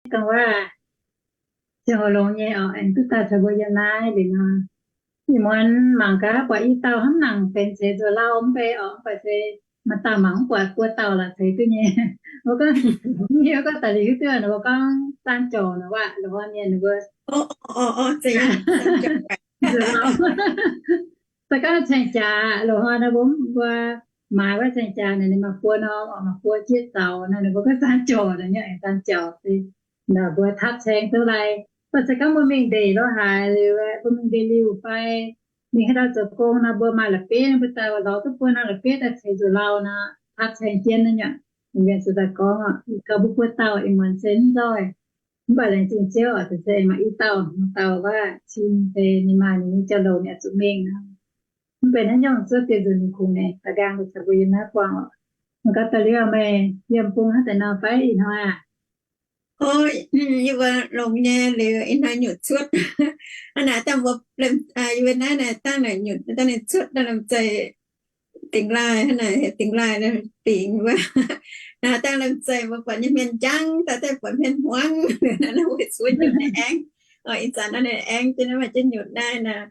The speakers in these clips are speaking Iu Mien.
Dongh wuov, ziangh hoc longx nyei oc, aengx duqv daaih caux mbuo yiem naaiv liuz nor, ih muonz mangc gaax buatc i dauh hnangv nangc benx ceix nzuqc lauh mv bei oc, mv baac se maaih dauh mangc mv buatc, buo dauh laaix ceix duqv nyei. Mbuo gorngv, gorngv daaih liuz hiuv duqv nor, mbuo gorngv zaang jorc nor, waac loz-hnoi mienh ninh mbuo, se gorngv caeng jaax loz-hnoi nor, mbuo, mbuo maaiz wuov caeng jaax naaic, ninh maaih buo norm oc, maaih buo jieqv zaux nor, ninh mbuo gorngv zaang jorc nor, nyei zaang jorc se mbuo tapv caeng duqv lai. Mv baac se gorngv mbuo mingh ndeic lo haaix liuz, mbuo mingh ndeic liuz fai mingh haaix ndau zoux gong nor, mbuo maaih la'bieiv, mbuo daaih lorz duqv buo norm la'bieiv daaih ceix nzuqc lauh nor, tapv caeng jienv naaiv nyei. Mienh zuqc daaih gorngv oc, gauh mbuo buo dauh ih muonz se mv nzoih. Mv baac laengz zingh Ziouv oc, se maaih i dauh, maaih dauh wuov cin deix ninh maaih ninh nyei jauv-louc ninh oix zuqc mingh nor. Mv benx haaix nyungc, zuov dieh nzunc ninh kungx naaic da'nqaang daaih caux mbuo yiem naaiv buangh oc. Mangc gaax daaih liuz meih yiem bung hnangv daaih nor fai ih hnoi aac? O, yie mbuo longx nyei liuz ih hnoi nyutc cuotv. Hnangv naaic dangh mbuo, yie mbuo naaiv naaic dangh naaic nyutc dangh ninh cuotv dangh lomh zeih dingx laaih, hnangv naaic dingx laaih dingx wuov. Dangh lomh zeih mbuo buatc nyei hmien njang, daaih daaih buatc hmien hmuangx, naaiv mbuo zuov nyutc naaiv aengx. Ih zanc naaiv ninh aengx jienv naaiv maaih jienv nyutc naaiv nor,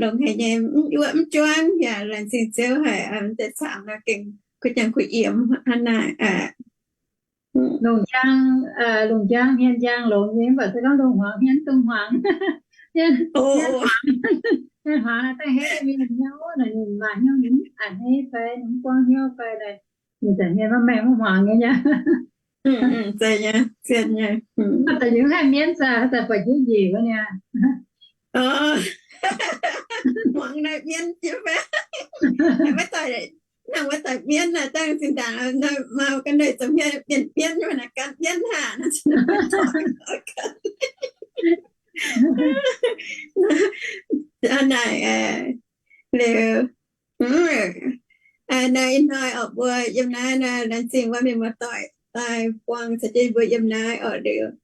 longx haic nyei, mv yuoqv mv juangv yaac laengz zingh Ziouv haic, mv deix camv nor gengh kuv jangx kuv yiemx hnangv naaic. Lungh njang, lungh njang hmien njang longx nyei, mv baac se gorngv lungh hmuangx hmien mv dungx hmuangx. Hmien, hmien hmuangx, hmien hmuangx daaih hneiv mienh hnyouv naaic, ninh maaih hnyouv ninh mv a'hneiv fai ninh mv buangv hnyouv fai naaic, ninh zanc hmien maiv maengh mv hmuangx nyei aqv. Daaih yungz haih mienv zaqc, daaih buatc jienv njiec wuov niaa. Hmuangx naaiv mienv jienv fai? Wuov daaih, hnangv wuov daaih mienv naaic, dangh zinh ndaangc maaih ga'naaiv zoux hmien, mienh mienv nyei naaic, gan mienv haac. Naaic, liuz, naaiv ih hnoi oc, mbuo yiem naaiv naaic laengz zingh wuov mienh muoz-doic daaih buangh caux jienv mbuo yiem naaiv oc. Liuz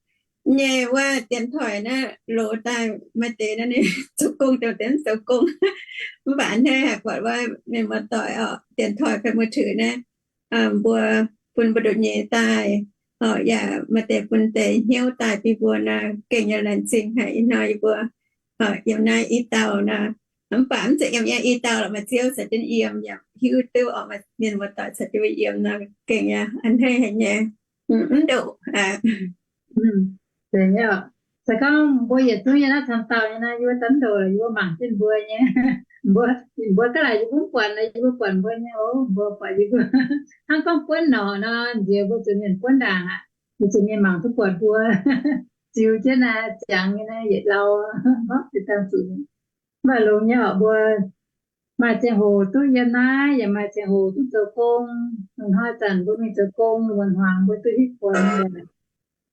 nyei wuov dienx toic naaiv loz daaih maaih deix naaiv ninh zoux gong, dongh deix mv zoux gong. Mv baac a'hneiv haic buatc wuov mienh muoz-doic oc, dienx toic fai mbuo tuix naaiv, mbuo bun mbu'ndongx nyei daaih, yaac maaih deix bun deix hnyouv daaih bun mbuo naaiv, gengh yaac laengz zingh haic. Ih hnoi yie mbuo yiem naaiv i dauh nor, mv baac mv zeiz yiem i dauh lorqc, maaih Ziouv caux jienv yiem, yaac hiuv duqv oc, maaih mienh muoz-doic caux jienv mbuo yiem nor, gengh yaac a'hneiv haic nyei. Mv ndoqc. Se gorngv mbuo yietc zungv nyei naaiv camv dauh nyei nor, yie mbuo za'gengh ndoqc, yie mbuo mangc jienv mbuo nyei. Mbuo, mbuo ga'naaiv yie mbuo mv buatc, yie mbuo buatc mbuo nyei oc, mbuo buatc yie mbuo. Hnangv gorngv buonv norqc nor, nziex mbuo zuqc mienh buonv ndaangc aqv, mbuo zuqc mienh mangc duqv buatc mbuo. ziux jienv naaiv, ziangx nyei naaiv yietc lauh, mv dangh zuqc. Mv baac longx nyei orqc, mbuo maaih ziangh hoc duqv yiem naaiv, yaac maaih ziangh hoc duqv zoux gong. Hnoi zanc mbuo mingh zoux gong, wuonh hmuangx mbuo duqv hitv buonc,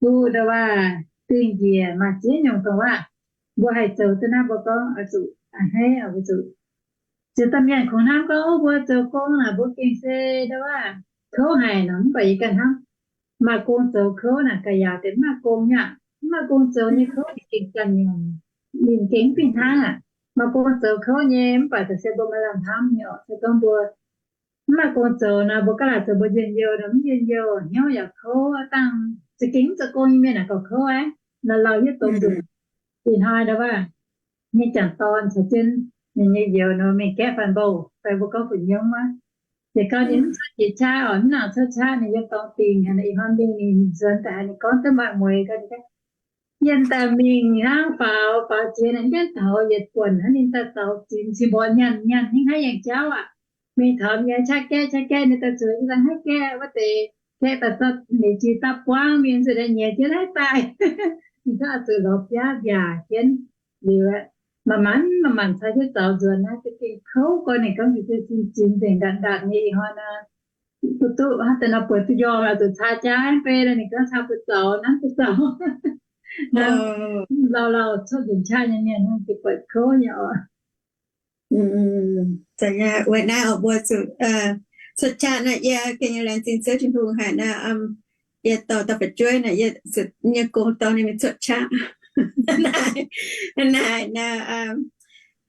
duqv ndau waac, dingh njiec maaih ziex nyungc dongh waac mbuo haih zoux duqv naaiv, mbuo gorngv oix zuqc a'hneiv, oix zuqc. Ziouc daaih mienh kungx hnamv gorngv, mbuo zoux gong naaic mbuo gengh se ndau waac kouv haic nor, mv baac yie ganh hnamv, maaih gong zoux kouv naaic ga'yaauc deix mv maaih gong nyei. Mv maaih gong zoux nyei kouv ninh gengh ganh nyungc, ninh gengh mv fih hnangv aqv. Maaih gong zoux kouv nyei mv baac ga'sie mbuo maaih lamh hnamv nyei orqc. Se gorngv mbuo mv maaih gong zoux nor, mbuo gaav laaic zoux mbuo njien-youh nor, mv njien-youh, hnyouv yaac kouv, dangh za'gengh mv zoux gong nyei mienh naaic gauh kouv aqv. Nor lauh hietv dongz nzunc, ih hnoi ndau waac nyei jangc dorn caux jienv ninh nyei youz nor mingh gaeqv faan mbouh fai mbuo gorngv fu'nyungv wuov. Yietc gau ninh mv cuotv jiex qaqv orqc, mv nangc cuotv qaqv, ninh yiem dorngx dingc haic. Ih hnoi mingh ninh nzuonx daaih haic, ninh gorngv duqv maaih mueiz gau, ninh gorngv, yie daaih mingh hnangv faaux, faaux jiex naaic mv gaengh taux yietc buonc hnangv, ninh daaih zaux zinx cin mborqv nyanc nyanc hnangv haaix yangh jauv aqv. Mingh taux yie qaqv gaeqv qaqv gaeqv, ninh daaih zueiz yie daaih haiv gaeqv wuov deix, gaeqv daaih zorqv ninh jiex daaih buangv mingh, zuqc daaih nyiex jienv haiv daaih. Ninh gorngv oix zuqc lorz biaav mbiaac jienv liuz, manc-manc manc-manc caux jienv zaux nzuonx naaiv, za'gengh kouv gorx. Ninh gorngv ninh za'gengh zinx nzengc ndatc ndatc nyei. Ih hnoi nor, duqv duqv hnangv daaih nor buatc duqv njormh oix zuqc caa jaav mv bei nor, ninh gorngv caa buatc zaux nanv buatc zaux. Lauh lauh cuotv nzunc qaqv nyei mienh hnangv, ninh buatc kouv nyei orqc. Weic naaiv oix mbuo zuqc cuotv qaqv nor, yie gengh laengz zingh Ziouv Tin-Hungh haic nor, yie dorh dauh fu'jueiv naaic, yie zuqc nyei gong dorh ninh mingh cuotv qaqv. Naaic nor,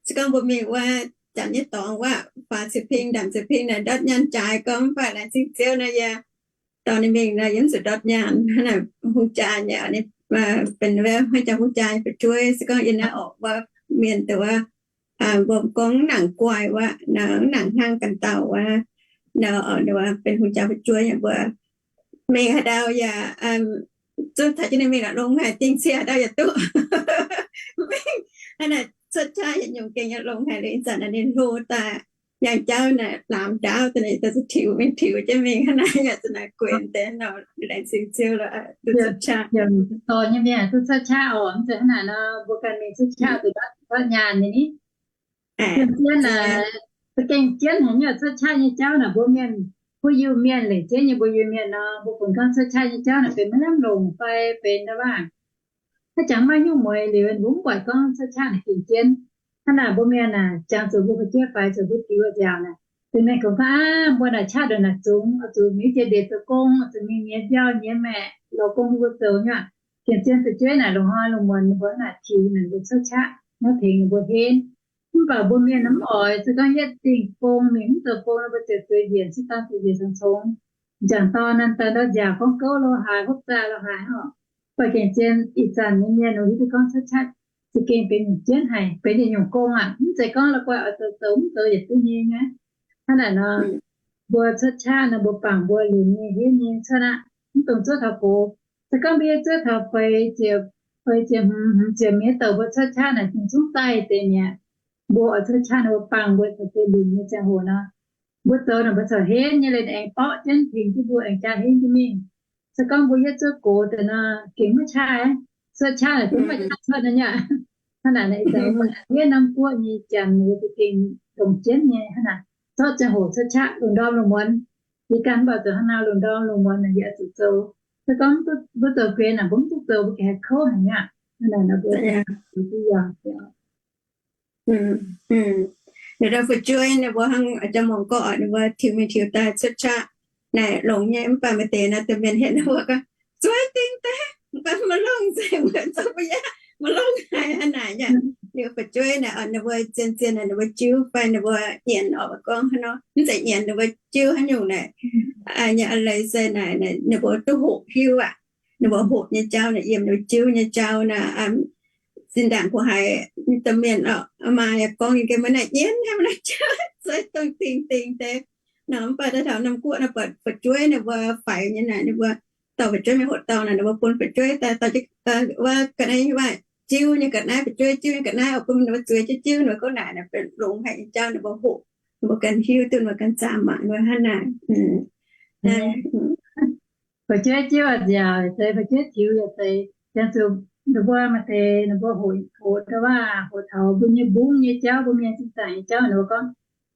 se gorngv mbuo mingh wuov janx nyei dorngx wuov, faaux ceix ping, ndaamc ceix ping naaic ndortv nyaanh jaaix gorngv, mv baac laengz zingh Ziouv nor, yie dorh ninh mingh nor, yie mv zuqc ndortv nyaanh. Hnangv naaic hungh jaa nyei, benx wuov haaix jaax hungh jaa nyei fu'jueiv. Se gorngv yie naaiv orqc wuov mienh dongh wuov, mbuo gorngv mv nangc guaih wuov, mv nangc hnangv ganh dauh wuov, benx hungh jaa fu'jueiv nyei mbuo mingh haaix ndau yaac zungv taux jienv ninh mingh longx haic, dingh cie haaix ndau yaac duqv. Mingh hnangv naaic cuotv qaqv yietc nyungc gengh yaac longx haic. Liuz ih zanc naaic ninh hlo daaih, yangh jauv naaic laamz ndaauv daaih, ninh daaih zuqc tiux mingh tiux jienv mingh hnangv naaiv, yaac zuqc naaic guenx deix nor, laengz zingh Ziouv lorqc, duqv cuotv qaqv. Yaac dorh nyei mienh duqv cuotv qaqv orqc, mv zeiz hnangv naaic nor mbuo ganh mingh cuotv qaqv zuqc ndortv nyaanh nyei ni. Zien-zien naaic, za'gengh jienv haic nyei, cuotv qaqv nyei jauv naaic mbuo mienh, mbuo Iu-Mienh leiz jienv nyei, mbuo Iu-Mienh nor, mbuo funx gorngv cuotv qaqv nyei jauv naaic benx maiv lamh longc fai benx ndau waac haaix jangx maiv nyungc mueiz liuz, mbuo mv buatc gorngv cuotv qaqv naaic gengh jienv. Hnangv naaic mbuo mienh naaic, jangx zuqc mbuo fu'jueiv faix zuqc mbuo diux nziaauc naaic, deix mienh kungx gorngv, aav, mbuo naaic qaqv ndongc naaic zungx, oix zuqc mingh jiex ndeic zoux gong, oix zuqc mingh nyiex mbiauh nyiex maeqc, lorz gong bun mbuo zoux nyei. Gengh zien fu'jueiv naaic longc hnoi lungh muonz ninh mbuo naaic tiux ninh mbuo cuotv qaqv naaiv tengx ninh mbuo henv. Mv baac mbuo mienh mv oix, se gorngv yietv dingh gong mingh mv zoux gong nor, mbuo ziouc zueiz njiec, se dangh zueiz njiec congx-congx. M'jangc dorn naaic daaih ndau nziaauc gorngv gouv lo haaix, hopv zaah lo haaix oc. Mv baac gengh zien ih zanc nyei mienh, ninh hiuv duqv gorngv cuotv qaqv za'gengh benx nyungc jienv haic, benx nyungc gong aqv. Mv zeiz gorngv la'guaih oix zoux zoux mv zoux yietc duqv nyei aqv. Hnangv naaic nor, mbuo cuotv qaqv nor, mbuo bangc mbuo lunx nyei, henv nyei cuotv aqv, mv dungx zuov taux gox. Se gorngv mbuo yie zuov taux feix ziepc, feix ziepc hmz, hmz ziepc miev douc mbuo cuotv qaqv naaic, zungv daaih deix mi'aqv. Mbuo oix cuotv qaqv nor, mbuo bangc mbuo caux zeix lunx nyei ziangh hoc nor, mbuo zoux naaic mbuo corc henv nyei, liuz aengx borqv jienv tengx jienv mbuo, aengx jaa henv jienv mingh. Se gorngv mbuo yietv zuov gox deix nor, gengh maiv qaqv. Cuotv qaqv naaic zungv maiv qaqv cuotv nor nyei. Hnangv naaic, yietv norm guoqv nyei janx ninh mbuo za'gengh longc jienv nyei hnangv naaic. Zorqv ziangh hoc cuotv qaqv lungh ndorm lungh muonz. Yie ganh mv baac zoux hnangv naaic, lungh ndorm lungh muonz naaic yie oix zuqc zoux. Se gorngv mbuo zoux gueix naaic mbuo mv duqv zoux, mbuo gengh haih kouv haic nyei aqv. Hnangv naaic nor mbuo duqv yangh. Ninh ndau fu'jueiv ninh mbuo hnangv jang mongc gorqv, ninh mbuo tiux mingh tiux daaih cuotv qaqv naaic longx nyei, mv baac maaih deix naaiv deix mienh hietv ninh mbuo gorngv, zueiz dingh daaih, mv baac maiv longh nzengc, mbuo zoux mbuo yaac maiv longh haic hnangv naaic nyei. Ninh fu'jueiv naaic, ninh mbuo zien-zien naaic ninh mbuo jiuv fai ninh mbuo nyienc orqc, gorngv hnangv nor, mv zeiz nyienc, ninh mbuo jiuv haaix nyungc naaic, nyei a'leiz se naaic ninh mbuo duqv hoqc hiuv aqv. Ninh mbuo hoqc nyei jauv naaic, yiem ninh mbuo jiuv nyei jauv naaic, zinh ndaangc kuv haiz deix mienh orqc, maa yaac gorngv yie gengh maiv naaic nyienz hnangv naaic jauv, zueiz dongh dingh dingh deix. Nor mv baac daaih taux norm guoqv naaic buatc fu'jueiv ninh mbuo faix nyei naaic, ninh mbuo dorh fu'jueiv mingh hoqc dorngh naaic, ninh mbuo bun fu'jueiv daaih dorh jienv wuov ga'naaiv, jiuv nyei ga'naaiv, fu'jueiv jiuv nyei ga'naaiv, bun ninh mbuo zueiz jienv jiuv, ninh mbuo gorngv naaic, naaic benx longx haic nyei jauv ninh mbuo hoqc, ninh mbuo ganh hiuv duqv, ninh mbuo ganh zaamc mangc ninh mbuo hnangv naaic. Fu'jueiv jiuv yaac zeiz, fu'jueiv tiux yaac zeiz, janx zuqc ninh mbuo maaih deix ninh mbuo hoqc, hoqc ndau waac, hoqc taux mbuo nyei mbungv nyei jauv, mbuo mienh zinh zaangc nyei jauv, ninh mbuo gorngv,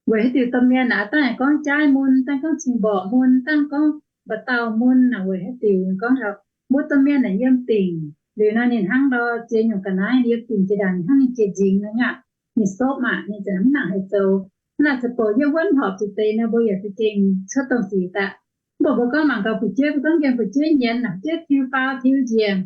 weic haaix diuc domh mienh naaic dangh gorngv jaaiv mun, dangh gorngv cing-mborqc mun, dangh gorngv mba'dauh mun naaic, weic haaix diuc gorngv taux mbuo domh mienh naaic yiem dingc liuz nor, ninh hnangv ndau ziex nyungc ga'naaiv yiem dingc jiex ndaangc, ninh hnangv ninh jiex nzingx nor nyei aqv. Ninh sopv aqv, ninh ziouc mv nangc haih zoux. Hnangv naaic, ziouc bouc yiem wuov horpc zuqc deix nor, mbuo yaac za'gengh cuotv dongh sic daaih. Mv baac mbuo gorngv mangc gaax fu'jueiv, mbuo gorngv nqemh fu'jueiv nyienz naaic, fu'jueiv tiux faaux tiux njiec,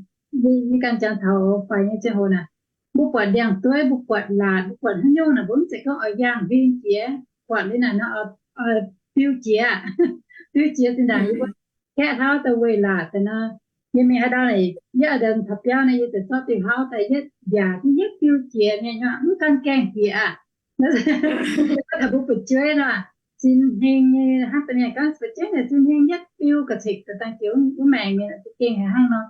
yie ganh jangx taux faix nyei ziangh hoc naaic, mbuo buatc ndiangx-dueiv, mbuo buatc laatc, mbuo buatc haaix nyungc naaic, mbuo mv zeiz gorngv oix yangh huing jiex, buatc liuz naaic nor, biu jiex, biu jiex zinh ndaangc yie mbuo kaeqv hlauv daaih weih laatc daaih nor, yie mingh haaix ndau naaic, yie oix nzuonx taux biauv naaic, yie ziouc zorqv diuh hlauv daaih yietv mbiaac diqv yietv biu jiex mienh, mv gaengh jiex aqv. Gorngv taux mbuo fu'jueiv nor, sin hmeng nyei, hnangv deix mienh gorngv fu'jueiv naaic sin hmeng yietv biu ga'cekc daaih dangh jiex wuov maengc mienh za'gengh haiz hnangv nor.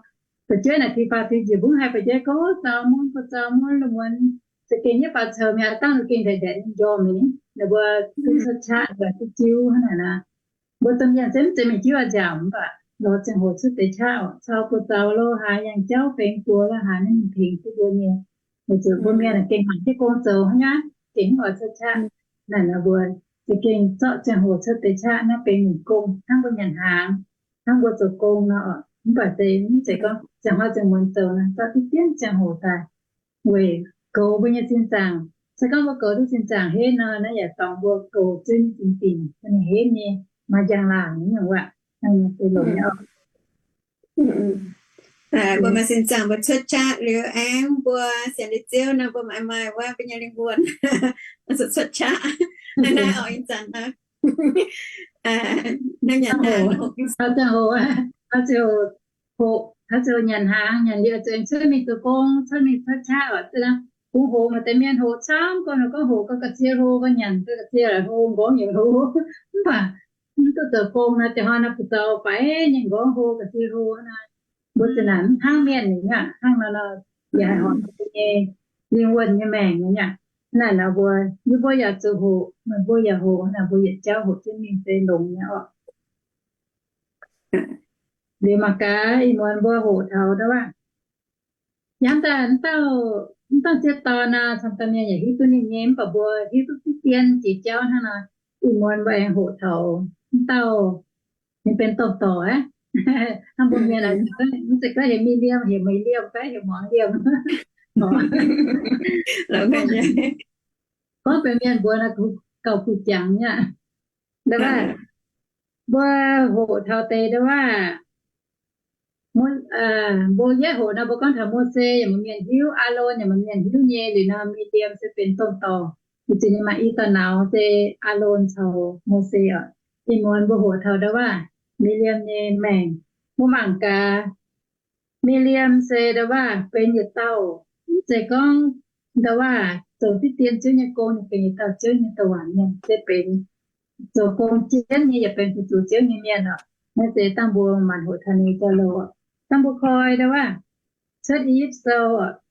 Fu'jueiv naaic tiux faaux tiux njiec mbuo mv haih fu'jueiv gorngv zaux mun, gorngv zaux mun, lungh muonz za'gengh yietv faaux coux mi'aqv, dangh lungh gengh ndaeqc ndaeqc nyei njormh mingh, ninh mbuo duqv cuotv qaqv, ninh mbuo duqv jiuv hnangv naaic nor. Mbuo domh mienh se mv zeiz mingh jiuv a'nziaauc, mv baac lorz ziangh hoc cuotv deix qaqv oc, caux buoz-zaux lo haaix, yangh jauv fengx buoz lo haaix, ninh mingh tengx duqv mbuo nyei. Weic zuqc mbuo mienh naaic gengh mangc jienv gong zoux hnangv nyei, gengh mv oix cuotv qaqv. Naaic nor mbuo za'gengh zorqv ziangh hoc cuotv deix qaqv naaiv benx nyungc gong hnangv mbuo nyanc hnaangx, hnangv mbuo zoux gong nor oc. Mv baac se mv zeiz gorngv ziangh hoc ziangh muonz zoux nor, zorqv diqv dien ziangh hoc daaih weic goux mbuo nyei sin zaangc. Se gorngv mbuo goux duqv sin zaangc henv nor, naaiv yaac dorngx mbuo goux Ziouv nyei zingh dinc, mbuo nyei henv nyei maaih njang-laangc nyei nyungc waac, hnangv nyei se longx nyei oc. Mbuo maaih sin zaangc mbuo cuotv qaqv liuz aengx mbuo sienx liuz Ziouv nor, mbuo maaih maaih wuov mbuo nyei lingh wuonh cuotv qaqv. Naaiv naaiv oix ih zanc nor, naaiv nyanc hnaangx, ziangh hoc, ziangh hoc nyanc hnaangx, nyanc liuz zuqc cuotv mingh zoux gong, cuotv mingh cuotv qaqv oc. Bungx hoqc maaih deix mienh hoqc camv, gorngv nor gorngv hoqc gorngv ga'sie hlo, gorngv nyanc ga'sie hlo, nqorngv yietc hlo. Mv baac mv duqv zoux gong nor, da'horngh nor buoz-zaux faix nyei nqorngv hlo ga'sie hlo nor. Mbuo zinh naaic mv hnangv mienh nyei aqv. Hnangv nor nor, yaac haih horpc mbuo nyei lingh wuonh nyei maengc nyei aqv. Naaic nor mbuo, yie mbuo yaac zuqc hoqc, meih mbuo yaac hoqc, naaic mbuo yietc jauv hoqc jienv mingh se longx nyei oc. Liuz mangc gaax ih muonz mbuo hoqc taux ndau wuov, yangh daaih mv dauh, mv dauh sieqv dorn nor, camv dauh mienh yaac hiuv duqv ninh nyei, mv baac mbuo hiuv duqv diqv dien jiex jauv hnangv nor, ih muonz mbuo aengx hoqc taux mv dauh, ninh benx domh dorc aqv. Hnangv mbuo mienh mv zeiz gorngv heuc Mingh Liemh, heuc Meih Liemh fai heuc Muangx Liemh. Gorngv benx mienh mbuox nor, gauh kuh jangx nyei aqv. Ndau wuov, mbuo hoqc taux deix ndau wuov, mbuo yietv hoqc nor, mbuo gorngv taux Mose yaac maaih mienh hiuv, Aalon yaac maaih mienh hiuv nyei. Liuz nor, Mi^li^am se benx domh dorc, weic zuqc ninh maaih i dauh nauz se Aalon caux Mose oc. Ih muonz mbuo hoqc taux ndau wuov, Mi^li^am nyei maengc. Mbuo mangc gaax, Mi^li^am se ndau wuov benx yietc dauh, mv zeiz gorngv ndau wuov zoux diqv dien Ziouv nyei gong, ninh benx yietc dauh Ziouv nyei douc waac mienh, se benx zoux gong jienv nyei, yaac benx fu'zuqc Ziouv nyei mienh oc. Naaiv se dangh mbuo maanc hoqc taux ninh jauv-louc. Dangh mbuo koi ndau wuov, Cuotv I^yipv Sou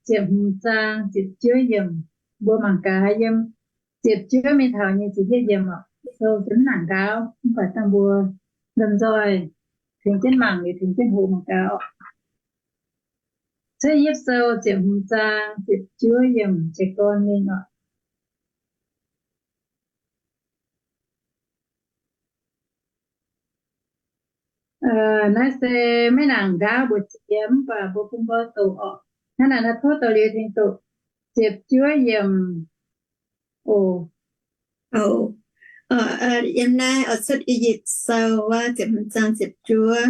ziepc hmz zaang ziepc juov yiemc. Mbuo mangc gaax yiem ziepc juov mingh taux nyei ziepc yietv yiemc oc. Sou se mv nangc ndaauv, mv baac dangh mbuo lomh nzoih tengx jienv mangc liuz tengx jienv hoqc mangc gaax oc. Cuotv I^yipv Sou ziepc hmz zaang ziepc juov yiemc jiez gorn mingh oc. Naaiv se maiv nangc ndaauv mbu'ziex, mv baac mbuo bun mbuo doqc oc. Hnangv naaic nor, tov doqc liuz tengx doqc. Ziepc juov yiemc oc. Yiem naaiv oix Cuotv I^yipv Sou wuov ziepc hmz zaang ziepc juov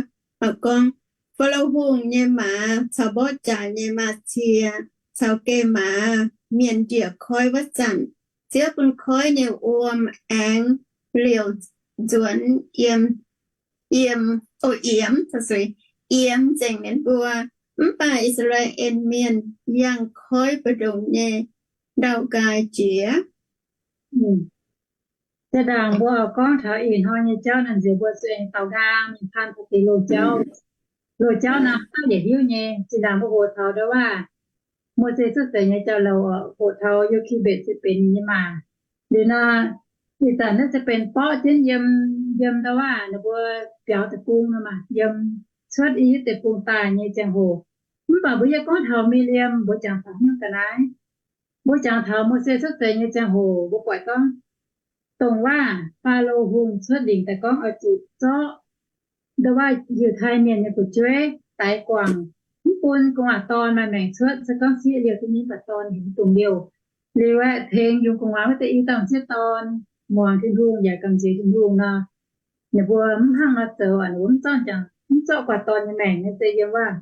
oc gorngv, Faalo Hungh nyei maaz caux mborqv jaax nyei maaz-cie caux geh maaz mienh njiec koiv wuov zanc, Ziouv bun koiv nyei wuom aengx liouc nzuonx yiem, yiem, o, yiemx, yiemx nzengc ninh mbuo. Mv baac I^saa^laa^en Mienh yangh koiv mbu'ndongx nyei ndau-nqaai jiex. Zinh ndaangc mbuo gorngv taux ih hnoi nyei jauv nor, nziex mbuo zuqc aengx daaux nqaang mingh kaan taux deix loz-jauv. Loz-jauv nor, haaix dauh yaac hiuv nyei. Zinh ndaangc mbuo hoqc taux ndau wuov, Mose cuotv seix nyei jauv-louc, hoqc taux Yo^ki^mbetc se benx ninh nyei maaz. Liuz nor, ih zanc naaiv se benx borqv jienv yiem, yiem ndau wuov ninh mbuo biaux deic-bung nor maah, yiem Cuotv I^yipv Deic-Bung daaih nyei ziangh hoc. Mv baac mbuo yie gorngv taux Miriam, mbuo jangx taux hnyouv ga'naaiv. Mbuo jangx taux Mose cuotv seix nyei ziangh hoc, mbuo buatc gorngv, dongh waac Faalo Hungh cuotv lingc daaih gorngv oix zuqc zorqv ndo waac Yiutai Mienh nyei fu'jueiv daix guangc, mv bun gu'nguaaz dorn maaih maengc cuotv. Se gorngv sieqv liouh duqv nyei, mv baac dorn heuc mv dungx liouh. Liuz aeqv, tengx yungz gu'nguaaz wuov deix i dauh sieqv dorn muangx Tin-Hungh yaac gamh nziex Tin-Hungh nor, ninh mbuo mv hnangv nor zoux. Ninh mbuo mv zorqv, mv zorqv gu'nguaaz dorn nyei maengc nyei, se yiem waac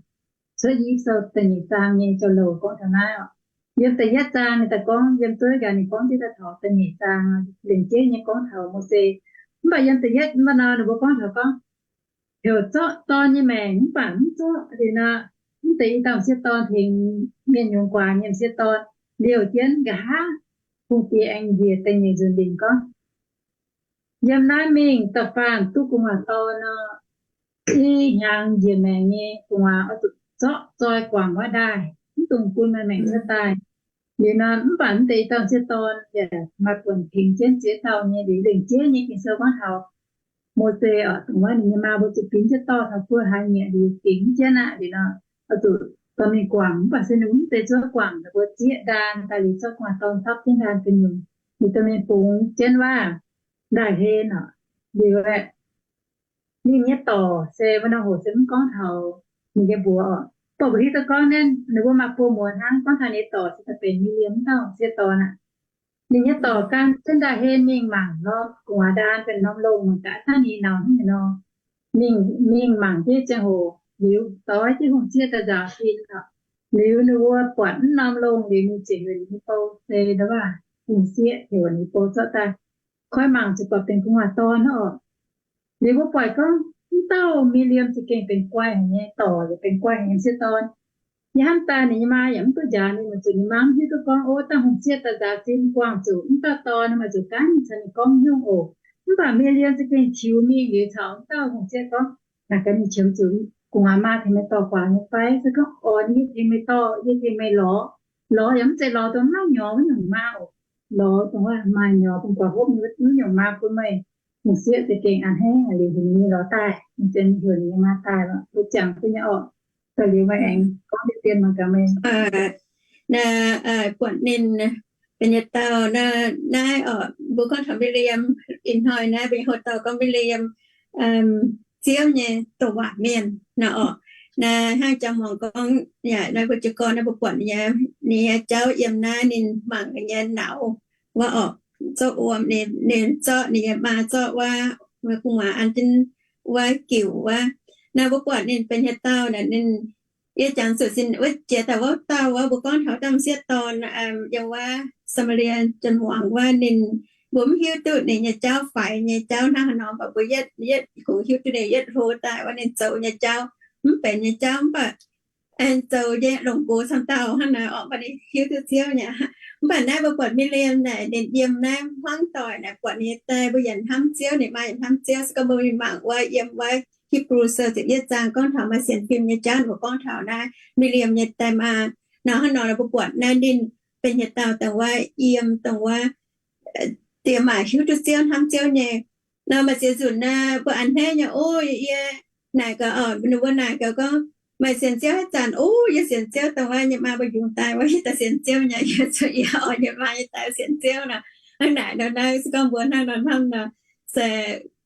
Cuotv I Sou da'nyeic zaang nyei jauv-louc gorngv taux naaiv oc. Yiem da'yietv zaang ninh daaih gorngv, yiem dueiv gaax ninh gorngv jienv daaih taux da'nyeic zaang, lengc jeiv nyei gorngv taux Mose. Mv baac yiem da'yietv mv nor ninh mbuo gorngv taux gorngv, heuc zorqv dorn nyei maengc mv baac mv zorqv liuz nor, mv deix i dauh sieqv dorn tengx mienh yungz guaax nyei sieqv dorn liouh jienv nqa'haav hungh diex aengx njiec da'nyeic nzunc lingc gorngv, yiem naaiv mingh da'faanh duqv gu'nguaaz dorn nor, i hnyangx njiec maengc nyei gu'nguaaz oix zuqc zorqv zoi guangc wuov ndaaih, mv dungx bun maaih maengc cuotv daaih. Liuz nor mv baac mv deix i dauh sieqv dorn yaac maaih buonc tengx jienv ziex dauh nyei. Liuz lengc jeiv nyei Ging-Sou gorngv taux Mose oc, dongh wuov ninh nyei maa mbuo zuqc binc jienv dorh taux buo hlaax nyieqc liuz fingx jienv aqv. Liuz nor oix zuqc dorh mingh guangc, mv baac se ninh mv deix zuov guangc, ninh mbuo zieqv ndaan daaih liuz zorqv gu'nguaaz dorn ndapv jienv ndaan gu'nyuoz, liuz dorh mingh bungx jienv waac ndaaih hlen oc. Liuz aeqv, ninh nyei dorc se wuov norm hoc se mv gorngv taux ninh nyei mbuox oc. Baac mbuo hiuv duqv gorngv naaiv ninh mbuo maaih buo muoz hnangv, gorngv taux ninh nyei dorc se daaih benx Miriam dauh sieqv dorn aqv. Ninh nyei dorc gan jienv ndaaih hlen mingh mangc norm gu'nguaaz ndaan benx norm longh, mangc gaax hnangv ninh naux hnangv haaix nor. Mingh, mingh mangc jienv ziangh hoc liuz, doix jienv hungh sieqv daaih nzaaux sin oc. Liuz ninh mbuo buatc mv norm longh liuz, ninh ziouc heuc ninh nyei bou se ndo waac hungh sieqv, heuc ninh nyei bou zorqv daaih koi mangc, ziouc buatc benx gu'nguaaz dorn hnangv oc. Liuz mbuo buatc gorngv mv dauh Miriam za'gengh benx guai haic nyei dorc, yaac benx guai haic nyei sieqv dorn. Yie hnamv daaih ninh nyei maa yaac mv duqv njaaux ninh, weic zuqc ninh maa mv hiuv duqv gorngv, ov, dauh hungh sieqv daaih nzaaux sin buangh zuqc mv dauh dorn, maaih zuqc gaanv caux ninh gorngv nyungc oc. Mv baac Miriam za'gengh tiux mingh liuz caux mv dauh hungh sieqv gorngv, naaic gaax ninh qiemx zuqc gu'nguaaz maa tengx meih dorh guaax nyei fai? Se gorngv oix, yie tengx meih dorh, yie tengx meih lorz. Lorz yaac mv zeiz lorz dongh mv maaih nyorx wuov nyungc maa oc. Lorz dongh wuov maaih nyorx bun guaax hopv nyei wuov nyungc maa bun meih. Hungh sieqv za'gengh a'hneiv haic, liuz heuc ninh nyei lorz daaih, ninh ziouc heuc ninh nyei maa daaih lorqc. Mbuo jangx duqv nyei oc. Daaih liuz meih aengx gorngv deix dien mangc gaax meih. Naaiv buatc ninh benx yietc dauh naaiv oc, mbuo gorngv taux Miriam, ih hnoi naaiv mbuo nyei hoc dauh gorngv Miriam, Ziouv nyei douc waac mienh nor oc. Naaiv hnangv jangx muangx gorngv yaac naaiv mbuo jiez gorn naaiv mbuo buatc ninh nyei, ninh nyei jauv yiem naaiv ninh mangc ninh nyei nauz wuov oc, zorqv wuom, ninh zorqv ninh nyei maa zorqv wuov, gu'nguaaz an jienv wuov giuc wuov. Naaiv mbuo buatc ninh benx yietc dauh naaic ninh, yie jangx zuqc sin wuov jiex daaih wuov dauh wuov, mbuo gorngv taux dauh sieqv dorn yiem wuov Saa^maa^lie Janx-muangz wuov, ninh, mbuo mv hiuv duqv ninh nyei jauv faix nyei jauv hnangv haaix nor, mv baac mbuo yietv, yietv kungx hiuv duqv ninh yietv hlo daaih wuov ninh zoux nyei jauv, mv benx nyei jauv, mv baac aengx zoux nyei longc nqox camv dauh hnangv naaic oc, mv baac ninh hiuv duqv Ziouv nyei. Mv baac naaiv mbuo buatc Miriam naaic ninh yiem naaiv hmuangv doic naaic, buatc ninh nyei die mbuo yaac hnamv Ziouv, ninh maa yaac hnamv Ziouv. Se gorngv mbuo mingh mangc wuov yiem wuov Hipv^lu Sou ziepc yietv zaang gorngv taux maaih sienx fim nyei jauv, mbuo gorngv taux naaiv Miriam nyei die maa nor, hnangv nor mbuo buatc naaiv ninh benx yietc dauh dongh wuov yiem dongh wuov diex maac hiuv duqv Ziouv, hnamv Ziouv nyei. Nor maaih ziex nzunc naaiv mbuo a'hneiv nyei, o, yie naaic gaax, ninh mbuo naaic gaax gorngv, meih sienx Ziouv haaix zanc? O, yie sienx Ziouv dongh wuov yie nyei maa mbuo yungz daaih wuov, yie daaih sienx Ziouv nyei. Yie zuqc yie oix yie nyei maa nyei daaih sienx Ziouv nor. Hnangv naaic nor naaiv se gorngv mbuo hnangv nor hnamv nor, se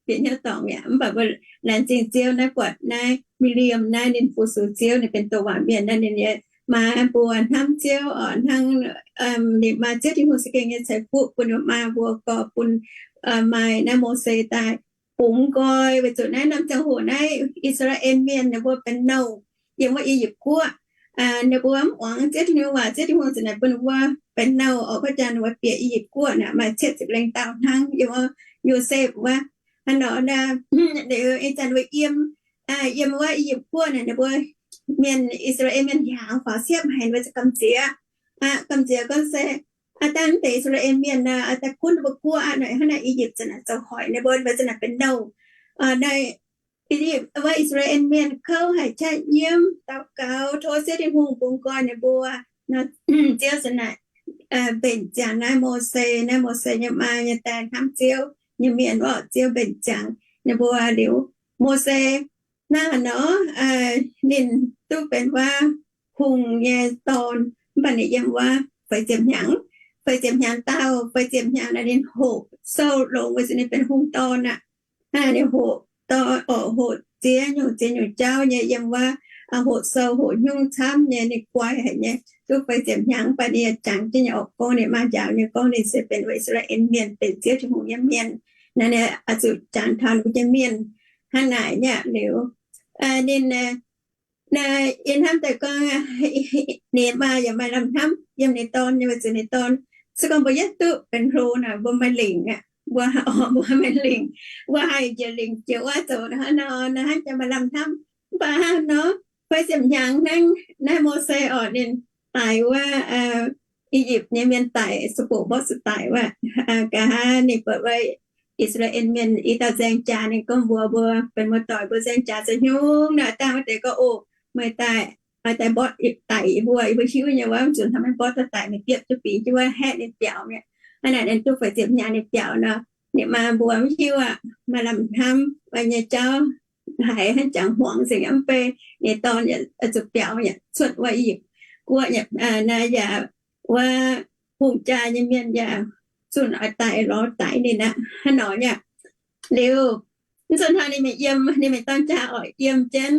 bieqc hnyouv dorngc mi'aqv. Mv baac mbuo laengz zingh Ziouv naaiv buatc naaiv Miriam naaiv ninh fu-sux Ziouv, ninh benx douc waac mienh naaiv, ninh nyei maa mbuo hnamv Ziouv oc, hnangv ninh maa Ziouv Tin-Hungh se gengh nyei ceix fuqv bun ninh maa mbuo gorx bun maaih naaiv Mose daaih bungx nqoi, weic zuqc naaiv norm ziangh hoc naaiv I^saa^laa^en Mienh ninh mbuo benx nouh yiem wuov I^yipv Guoqv. Ninh mbuo mv muangx Ziouv Tin-Hungh waac, Ziouv Tin-Hungh ziouc naaic bun ninh mbuo benx nouh oc. Gorngv jangx ninh mbuo bieqc I^yipv Guoqv naaic maaih cietv ziepc lengh dauh hnangv yiem wuov Yosepv wuov. Hnangv nor naaiv, liuz ih zanc ninh mbuo yiem, yiem wuov I^yipv Guoqv naaic, ninh mbuo mienh, I^saa^laa^en Mienh hiaangx faaux siepv haic, ninh mbuo ziouc gamh nziex, gamh nziex gorngv se, aa, dangh mv deix I^saa^laa^en Mienh naaic, aa, daaih gunv ninh mbuo guoqv aqv. Naaic hnangv naaic I^yipv ziouc naaic zoux hoic ninh mbuo, ninh mbuo ziouc naaic benx nouh. Naaiv I^yipv wuov I^saa^laa^en Mienh kouv haic qaqv, nyiemv, daux gaux, tov Ziouv Tin-Hungh bungx nqoi ninh mbuo. Ziouv ziouc naaic mbenc ziangx naaiv Mose, naaiv Mose nyei maa nyei die hnamv Ziouv nyei mienh orqc, Ziouv mbenc ziangx ninh mbuo liuz, Mose hnangv haaix nor ninh duqv benx wuov hungh nyei dorn, mv baac ninh yiem wuov feix ziepc hnyangx. Feix ziepc hnyangx dauh, feix ziepc hnyangx naaic ninh hoqc sou longx weic zuqc ninh benx hungh dorn aqv. Ninh hoqc dorn, orqc, hoqc ziex nyungc ziex nyungc jauv nyei yiem wuov, hoqc sou hoqc haaix nyungc camv nyei, ninh guai haic nyei. Duqv feix ziepc hnyangx, mv baac ninh yaac jangx jienv nyei orqc gorngv ninh maa njaaux nyei gorngv ninh se benx wuov I^saa^laa^en Mienh, benx Ziouv Tin-Hungh nyei mienh. Naaiv ninh oix zuqc jangx taux ninh mbuo nyei mienh hnangv naaic nyei aqv. Liuz ninh, naaiv yie hnamv daaih gorngv, ninh maa yaac maaih lamh hnamv yiem ninh dorn nyei, weic zuqc ninh dorn, se gorngv mbuo yietv duqv benx hlo naaic, mbuo maaih lingc aqv, mbuo, mbuo maaih lingc, mbuo haih njiec lingc jiex wuov zoux hnangv nor, naaiv hnangv jaa maaih lamh hnamv. Mv baac hnangv nor, feix ziepc hnyangx hnangv naaiv Mose orqc, ninh daic wuov I^yipv nyei mienh daic, se boc mborqv zuqc daic wuov, nqa'haav ninh buatc wuov I^saa^laa^en Mienh i dauh nzaeng jaax, ninh gorngv mbuox mbuo benx muoz-doic mbuo nzaeng jaax zoux haaix nyungc nor, dangh wuov deix gorngv, O, meih daaih, oix daaih mborqv daic yie mbuo, yie mbuo hiuv nyei wuov, mv zuqc hnamv maiv mborqv daaih daic, meih biopv jienv fingx jienv wuov haeqv ninh biaux mi'aqv. Hnangv naaic ninh duqv feix ziepc hnyangx ninh biaux nor, ninh maa mbuo mv hiuv aqv, maaih lamh hnamv nyei jauv haiz hnangv jangx hmuangx nzengc, mv bei ninh dorn yaac zuqc biaux yaac cuotv wuov I^yipv guoqv, naaiv yaac wuov hungh jaa nyei mienh yaac zunh oix daic lorz daic ninh aqv, hnangv nor nyei aqv. Liuz, mv zuqc hnangv ninh mingh yiem, ninh mingh dorn jaa oix yiem jienv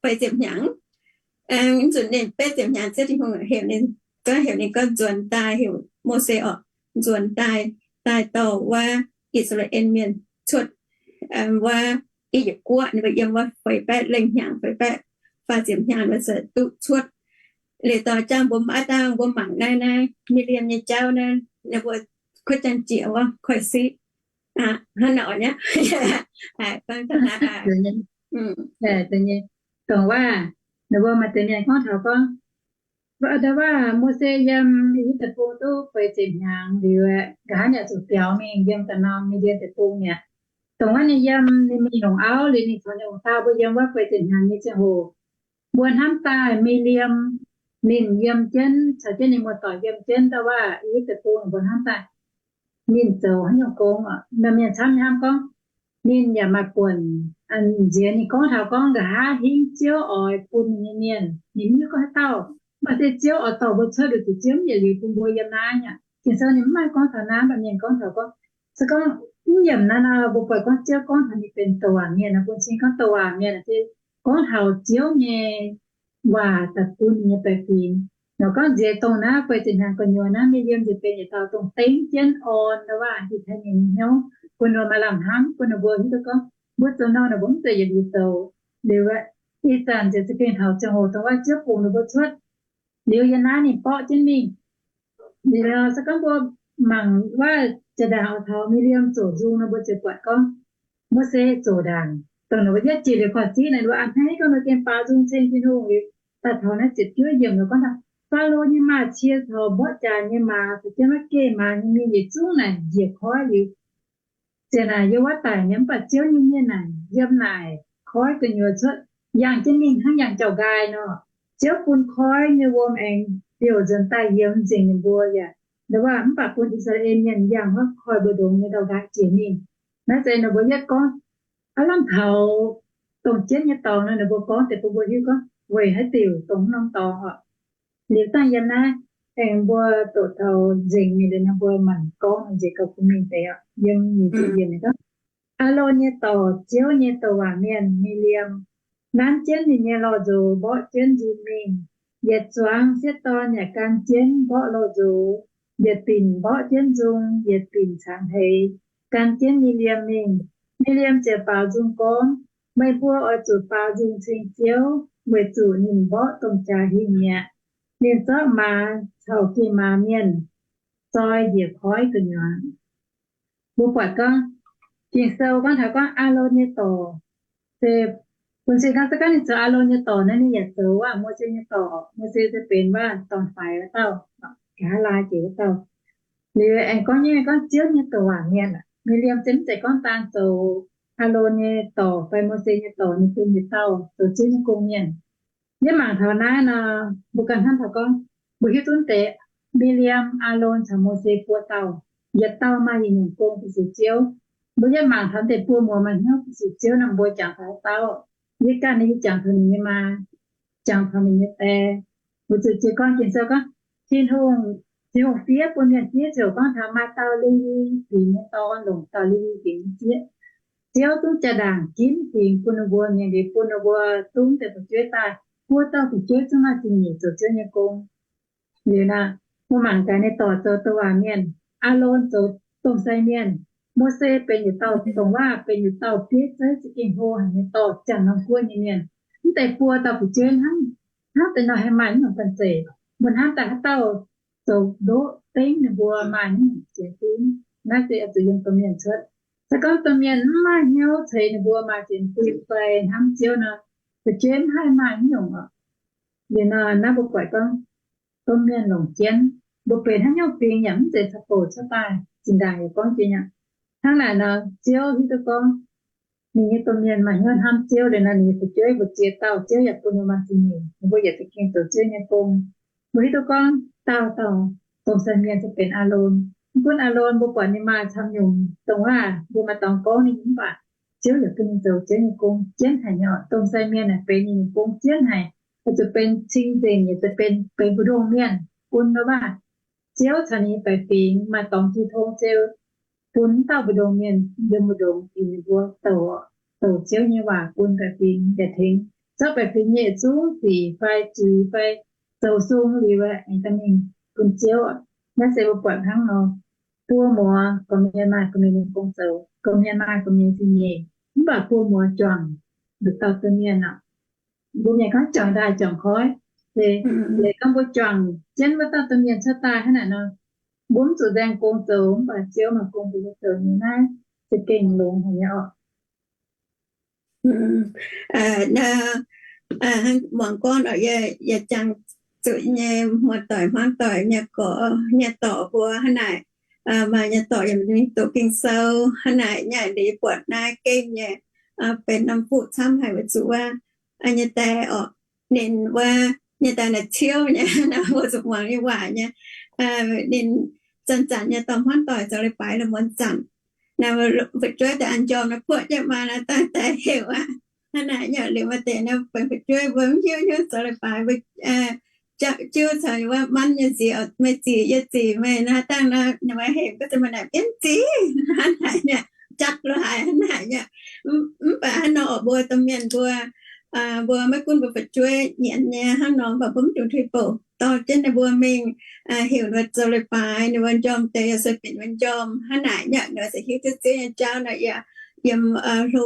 feix ziepc hnyangx. Mv zuqc ninh betv ziepc hnyangx, Ziouv Tin-Hungh heuc ninh, gorngv heuc ninh gorngv nzuonx daaih, heuc Mose orqc, nzuonx daaih, daaih dorh wuov I^saa^laa^en Mienh cuotv wuov I^yipv guoqv. Ninh mbuo yiem wuov feix baeqv lengh hnyangx, feix baeqv faah ziepc hnyangx, ninh mbuo se duqv cuotv. Liuz dorh jangv mbuo mv dangh mbuo mangc naaiv, naaiv Mi^li^am nyei jauv naaiv, ninh mbuo kuotv jangv jiex wuov koiv-siqv hnangv nor nyei. Dongh wuov, ninh mbuo maaih deix mienh gorngv taux gorngv, ndau wuov Mose yiem I^yipv Deic-Bung duqv feix ziepc hnyangx liuz, nqa'haav yaac zuqc biaux mingh yiem da'norm Mi^li^am Deic-Bung mi'aqv. Dongh wuov ninh yiem, ninh mingh longc auv liuz, ninh caux ninh ong-taaix mbuo yiem wuov feix ziepc hnyangx nyei ziangh hoc, mbuo hnamv daaih Mi^li^am ninh yiem jienv caux jienv ninh muoz-doic yiem jienv ndau wuov I^yipv Deic-Bung, mbuo hnamv daaih ninh zoux haaix nyungc gong. Maaih mienh camv hnamv gorngv ninh yaac maaih buonc nziex ninh gorngv taux gorngv nqa'haav hingv Ziouv oix bun ninh nyei mienh, ninh mv hiuv gorngv haaix dauh. Mv baac se Ziouv oix dorh mbuo cuotv, weic zuqc Ziouv mv yietc liuz bun mbuo yiem naaiv aqv. Ging-Sou ninh mv maaih gorngv taux naaiv, mv baac mienh gorngv taux gorngv, se gorngv mv yiemc naaiv nor, mbuo buatc gorngv Ziouv gorngv taux ninh benx douc waac mienh, bun cing gorngv douc waac mienh se gorngv taux Ziouv nyei waac daaih bun ninh nyei baeqc fingx. Nor gorngv nziex dongh naaiv feix ziepc hnyangx gu'nyuoz naaiv, Mi^li^am nziex benx yietc dauh dongh dengv jienv orn ndau wuov Iu^tai^nie nyei hnyouv, bun ninh mbuo maaih lamh hnamv, bun ninh mbuo hiuv duqv gorngv mbuo zoux nor ninh mbuo mv zeiz yietc liuz zoux. Liuz ih zanc nziex se gengh taux ziangh hoc dongh wuov Ziouv bungx ninh mbuo cuotv. Liuz yiem naaiv ninh borqv jienv mingh. Liuz se gorngv mbuo mangc wuov jaa-ndaangc oix taux Mi^li^am zoqc nzung nor, mbuo ziouc buatc gorngv Mose zoqc ndaangc. Dongh ninh mbuo yietv jiex liuz korv-ziqv naaic, ninh mbuo a'hneiv gorngv ninh gengh baaux nzung ceng Tin-Hungh liuz, daaih taux naaiv ziepc juov yiemc nor gorngv, Faalo nyei maaz-cie caux mborqv jaax nyei maaz caux jienv wuov geh maaz nyei mienh yietc zungv naaic njiec koiv liuz, ziouc naaic yiem wuov daic nyei. Mv baac Ziouv nyei mienh naaic yiem naaic koiv gu'nyuoz cuotv, yangh jienv mingh hnangv yangh jauv-nqaai nor. Ziouv bun koiv nyei wuom aengx liouc nzuonx daaih yiem nzengc ninh mbuo yaac ndau wuov, mv baac bun I^saa^laa^en Mienh yangh wuov koiv mbu'ndongx nyei ndau-nqaai jiex mingh. Naaiv se ninh mbuo yietv gorngv, aav lamh taux dongh jienv nyei dorngx nor, ninh mbuo gorngv deix bun mbuo hiuv gorngv weic haaix diuc dongh mv norm dorngx oc. Liuz dangh yiem naaiv aengx mbuo doqc taux nzengc mingh liuz nor, mbuo mangc gorngv nzengc gauh bun mingh deix oc. Yiem nyic ziepc yiemc gorngv, Aalon nyei dorc, Ziouv nyei douc waac mienh, Mi^li^am, nanv jienv ninh nyei lorh nzox mborqv jienv nzung mingh. Yietc zuangx sieqv dorn yaac gan jienv mborqv lorh nzox. Yietc binc mborqv jienv nzung, yietc binc caangx hleix gan jienv Mi^li^am mingh. Mi^li^am ziouc baaux nzung gorngv, Meih mbuo oix zuqc baaux nzung ceng Ziouv, weic zuqc ninh mborqv domh jaax hingh mi'aqv. Ninh zorqv maaz caux geh maaz mienh zoi njiec koiv gu'nyuoz. Mbuo buatc gorngv, Ging-Sou gorngv taux gorngv Aalon nyei dorc, se bun cing gorngv se gorngv ninh zoux Aalon nyei dorc naaiv, ninh yaac zoux wuov Mose nyei dorc. Mose se benx wuov dorn-faix wuov dauh, nqa'haav laai jiex wuov dauh. Liuz aengx gorngv nyei gorngv Ziouv nyei douc waac mienh aqv. Mi^li^am se mv zeiz gorngv daan zoux Aalon nyei dorc fai Mose nyei dorc, ninh bun yietc dauh zoux Ziouv nyei gong-mienh. Yie mangc taux naaiv nor, mbuo ganh hnamv taux gorngv, mbuo hiuv duqv deix, Mi^li^am, Aalon caux Mose buo dauh, yietc dauh maaih yietc nyungc gong bun sic Ziouv. Mbuo yie mangc taux deix buo muoz maaih hnyouv bun sic Ziouv nor, mbuo jangx taux haaix dauh? Yie ganh yie jangx taux ninh nyei maa, jangx taux ninh nyei die, Weic zuqc jiez gorn Ging-Sou gorngv, Tin-Hungh, Tin-Hungh fiev bun mienh fiev ziouc gorngv taux maaih dauh Lewi Fingx nyei dorn longc dauh Lewi Fingx nyei zieqv. Ziouv zungv jaa-ndaangc ginv fingx bun ninh mbuo, mienh liuz bun ninh mbuo zungv deix fu'jueiv daaih. Buo dauh fu'jueiv zungv maaih zingh nyeic zoux Ziouv nyei gong. Liuz naaic, mbuo mangc gaax ninh dorc zoux douc waac mienh. Aalon zoux domh sai mienh. Mose benx yietc dauh dongh waac, benx yietc dauh bieiv zeiv za'gengh hlo haic nyei dorh ziangh norm guoqv nyei mienh. Mv deix buo dauh fu'jueiv hnangv, hnangv deix nor haih maaih mv nyungc banh zeic. Mbuo hnamv daaih haaix dauh zoux ndoqv dengv ninh mbuo maaih mv nyungc jiex fim. Naaiv se oix zuqc yiem domh mienh cuotv. Se gorngv domh mienh mv maaih hnyouv ceix ninh mbuo maaih sienx fim fai hnamv Ziouv nor, fu'jueiv mv haih maaih mv nyungc oc. Liuz nor naaiv mbuo buatc gorngv domh mienh longc jienv, mbuo benx haaix nyungc fingx yaac mv zeiz caux bouc cuotv daaih. Zinh ndaangc yaac gorngv jiex nyei. Hnangv naaic nor, Ziouv hiuv duqv gorngv ninh nyei domh mienh maaih hnyouv hnamv Ziouv liuz nor, ninh nyei fu'jueiv mbuo ziex dauh Ziouv yaac bun ninh maaih zingh nyeic, ninh mbuo yaac za'gengh zoux Ziouv nyei gong. Mbuo hiuv duqv gorngv dauh dauh domh sai mienh se benx Aalon. Mv gunv Aalon mbuo buatc ninh maaih camv nyungc dongh waac, mbuo maaih dorngx gorngv ninh mv baac Ziouv yaac bun ninh zoux Ziouv nyei gong jienv haic nyei oc. Domh sai mienh naaic benx ninh nyei gong jienv haic, weic zuqc benx cing-nzengc, yaac benx, benx mbu'ndongx mienh bun wuov waac. Ziouv caux ninh nyei baeqc fingx maaih dorngx jiu tong, Ziouv bun wuov dauh mbu'ndongx mienh yiem mbu'ndongx dingc ninh mbuo douc, douc Ziouv nyei waac bun baeqc fingx yaac tengx zorqv baeqc fingx nyei yietc zungv sic fai zuiz fai zoux sung liuz aengx daaih mingh bun Ziouv. Naaiv se mbuo buatc hnangv nor, buo muoz gorqv-mienh maaih gorqv-mienh nyei gong zoux, gorqv-mienh maaih gorqv-mienh nyei zingh nyeic, mv baac buo muoz juangc nduqc dauh domh mienh aqv. Mbuo mienh gorngv juangc ndaaih juangc koiv. Se, se gorngv mbuo juangc jienv wuov dauh domh mienh cuotv daaih hnangv naaic nor, mbuo mv zuqc nzaeng gong zoux, mv baac Ziouv maaih gong bun mbuo zoux nyei. Naaiv za'gengh longx haic nyei oc. Muangx gorn oc, yaac jangx zuqc nyei muoz-doic hmuangv-doic nyei gorx nyei dorc mbuo hnangv naaic, maaih nyei dorc yaac mingh doqc Ging-Sou hnangv naaic, yaac liuz buatc naaiv gengh nyei benx norm fuqv camv haic weic zuqc wuov nyei daaih oc, ninh wuov nyei daaih naaic ciouv nyei, mbuo zuqc muangx nyei waac nyei. Ninh zanc-zanc nyei dorh hmuangv-doic zoux leiz-baaix la'muonz zanc, naaiv fu'jueiv daaih an njormh naaiv buoqv jienv maa naaiv daaih daaih heuc aqv. Hnangv naaic nyei liuz maaih deix naaiv benx fu'jueiv mbuo mv hiuv hnyouv zoux leiz-baaix, mbuo jiuv caux wuov manv nyei nziez, meih zic yie zic meih naaiv dangh nor, ninh mbuo heuc ga'zinh maaih naaic bienv zic hnangv naaic nyei, jatv lo haaix hnangv naaic nyei. Mv baac hnangv nor oc, mbuo domh mienh mbuo, mbuo maiv gunv mbuo fu'jueiv nyienz nyei hnangv nor, mv baac mbuo mv dungx tuix bouc, dorh jienv ninh mbuo mingh heuc ninh mbuo zoux leiz-baaix, ninh mbuo njormh deix yaac sueih bieqc ninh mbuo njormh hnangv naaic nyei, ninh mbuo se hiuv duqv Ziouv nyei jauv nor, yie yiem hlo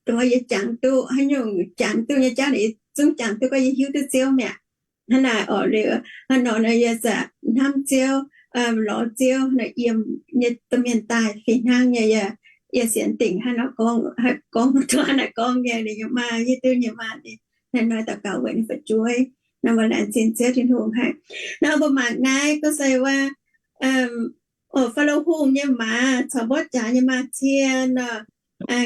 dongh yie jangx duqv haaix nyungc jangx duqv nyei jauv, ninh zungv jangx duqv gorngv yie hiuv duqv Ziouv mi'aqv. Hnangv naaic oc, liuz hnangv nor nor yie zaqc hnamv Ziouv, lorz Ziouv nor yiem nyei domh mienh daaih fih hnangv nyei. Yie sienx dingc hnangv nor gorngv, gorngv duqv hnangv naaic gorngv nyei, ninh nyei maa, hiuv duqv nyei maa, ninh hnangv nor daux gaux weic ninh fu'jueiv. Nor mbuo laengz zingh Ziouv Tin-Hungh haic. Nor mbuo mangc naaiv gorngv se wuov, Faalo Hungh nyei maaz caux mborqv jaax nyei maaz-cie nor,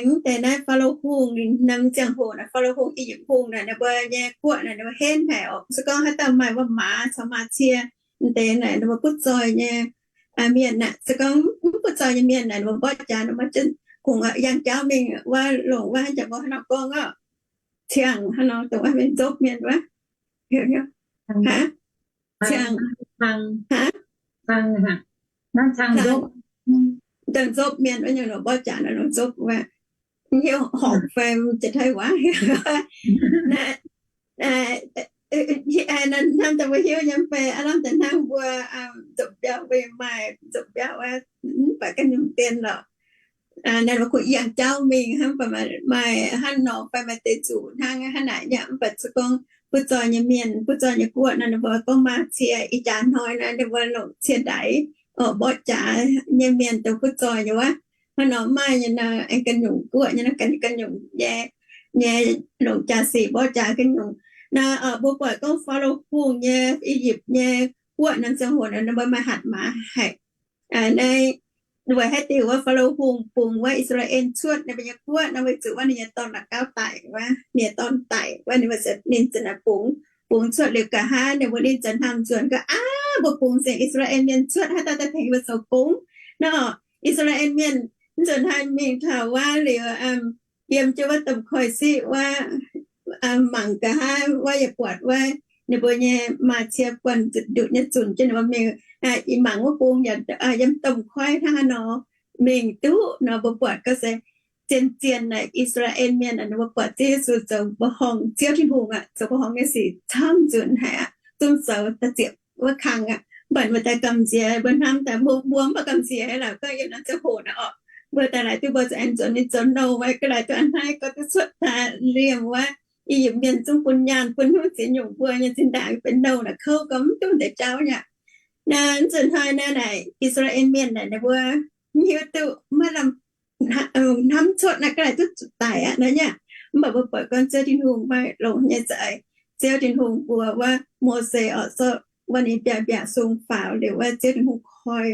mv deix naaiv Faalo Hungh, naaiv ziangh hoc naaiv Faalo Hungh, I^yipv Hungh naaic, ninh mbuo nyei guoqv naaic ninh mbuo henv haic oc. Se gorngv haaix dauh maaih wuov maaz caux maaz-cie, mv deix naaic ninh mbuo butv zoih nyei mienh naaic, se gorngv mv butv zoih nyei mienh naaic, ninh mbuo mborqv jaax, ninh mbuo maiv jienv kungx yangh jauv mingh wuov, longc wuov haaix jaax mbuo hnangv nor gorngv oc, ciangh hnangv nor, dongh wuov mienh nzopv mienh wuov, heuc hnyouv, aa, ciangh, aa, dongh nzopv mienh wuov, nyungc nor mborqv jaax nor, nzopv wuov, hiuv horpc fai jiex taiv waac, hnamv daaih mbuo hiuv nyei fai aav lamh daaih hnangv mbuo nzopv mbiauh, mbuo maaih nzopv mbiauh wuov, mv baac ganh nyungc dien lorqc. Naaiv mbuo kungx yangh jauv mingh hnangv, mv baac maaih hnangv nor fai maaih deix zuqc hnangv hnangv naaic nyei. Mv baac se gorngv butv zoih nyei mienh, butv zoih nyei guoqv nor, ninh mbuo gorngv maaz-cie, ih jaax hnoi nor ninh mbuo longc cie ndaix, mborqv jaax nyei mienh dongh butv zoih nyei wuov. Hnangv nor maaih nyei nor, aengx ganh nyungc guoqv nyei nor, ganh, ganh nyungc nyei, nyei longc jaax sic mborqv jaax ganh nyungc. Naaiv mbuo buatc gorngv Faalo Hungh nyei, I^yipv nyei guoqv naaiv ziangh hoc nor, ninh mbuo maaih hatc maaz haic. Naaiv weic haaix diuc wuov Faalo Hungh bungx wuov I^saa^laa^en cuotv ninh mbuo nyei guoqv nor, weic zuqc wuov ninh nyei dorn la'gauv daic wuov, ninh nyei dorn daic wuov, ninh mbuo, ninh ziouc naaic bungx, bungx cuotv liuz nqa'haav ninh mbuo, ninh ziouc hnamv nzuonx gorngv, aav, mbuo bungx nzengc I^saa^laa^en mienh cuotv, haaix dauh daaih tengx mbuo zoux gong? Nor, I^saa^laa^en mienh mv nzunc haih mingh taux wuov liuz, yiem jienv wuov domh koiv-siqv wuov, mangc nqa'haav wuov, yaac buatc wuov ninh mbuo nyei maa cie buonc nduqc nyei zunc jienv ninh mbuo mingh. Ih mangc wuov bung yaac yiem domh koiv hnangv haaix nor mingh duqv nor, mbuo buatc ga'sie zien-zien naaic I^saa^laa^en Mienh ninh mbuo buatc Ziouv Yesu zoux mbuoqc horngh, Ziouv Tin-Hungh aqv, zoux mbuoqc horngh nyei sic camv nzunc haic aqv, zungv zoux da'ziepc wuov kangx aqv. Mv baac mbuo daaih gamh nziex, mbuo hnamv daaih mbuo mv baac gamh nziex haic lorqc, gorngv yiem naaiv ziangh hoc naaiv orqc, mbuo daaih laaic duqv mbuo zuqc aengx nzuonx nyei nzuonx nouh, mv baac ga'laaic duqv a'hneiv gorngv duqv cuotv daaih liemh wuov, i yiemc mienh zungv bun nyaanh bun hnyouv ziex nyungc mbuo nyei zinh ndaangc benx nouh naaic kouv gorngv mv duqv deix jauv nyei. Naaiv nzunc hnoi naaiv naaic I^saa^laa^en Mienh naaic ninh mbuo hiuv duqv maiv lamh hnamv cuotv naaiv ga'laaic duqv zuqc daic aqv nor nyei. Mv baac mbuo buatc gorngv Ziouv Tin-Hungh maaih longx nyei za'eix. Ziouv Tin-Hungh mbuox wuov Mose orqc, zorqv wuov ninh biaav-mbiaac sung faaux liuz wuov Ziouv Tin-Hungh koi,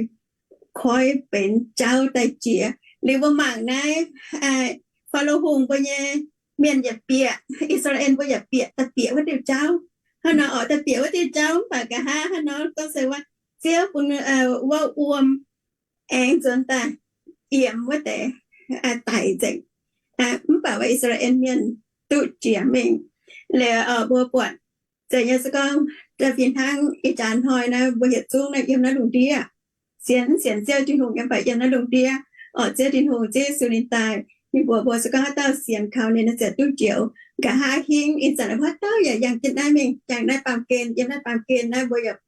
koi benx jauv daaih jiex. Liuz mbuo mangc naaiv, Faalo Hungh mbuo nyei mienh yaac bieqc, I^saa^laa^en mbuo yaac bieqc, daaih bieqc wuov diuh jauv. Hnangv nor orqc, daaih bieqc wuov diuh jauv mv baac nqa'haav hnangv nor gorngv se wuov Ziouv bun wuov wuom aengx nzuonx daaih yiemx wuov deix daic nzengc. Mv baac wuov I^saa^laa^en Mienh duqv jiex mingh. Liuz mbuo buatc zeiz nyei se gorngv da'fih hnangv ih jaax hnoi naaiv mbuo yietc zungv naaiv yiem naaiv lungh ndiev, sienx, sienx Ziouv Tin-Hungh yiem, mv baac yiem naaiv lungh ndiev orqc, Ziouv Tin-Hungh, Ziouv Yesu ninh daaih, ninh mbuox mbuo se gorngv haaix dauh sienx kaux ninh, ninh ziouc duqv njoux. Nqa'haav hingv ih zanc mbuo haaix dauh yaac yangh jienv naaiv mingh, yangh naaiv baamh gen, yiem naaiv baamh gen naaiv mbuo yaac,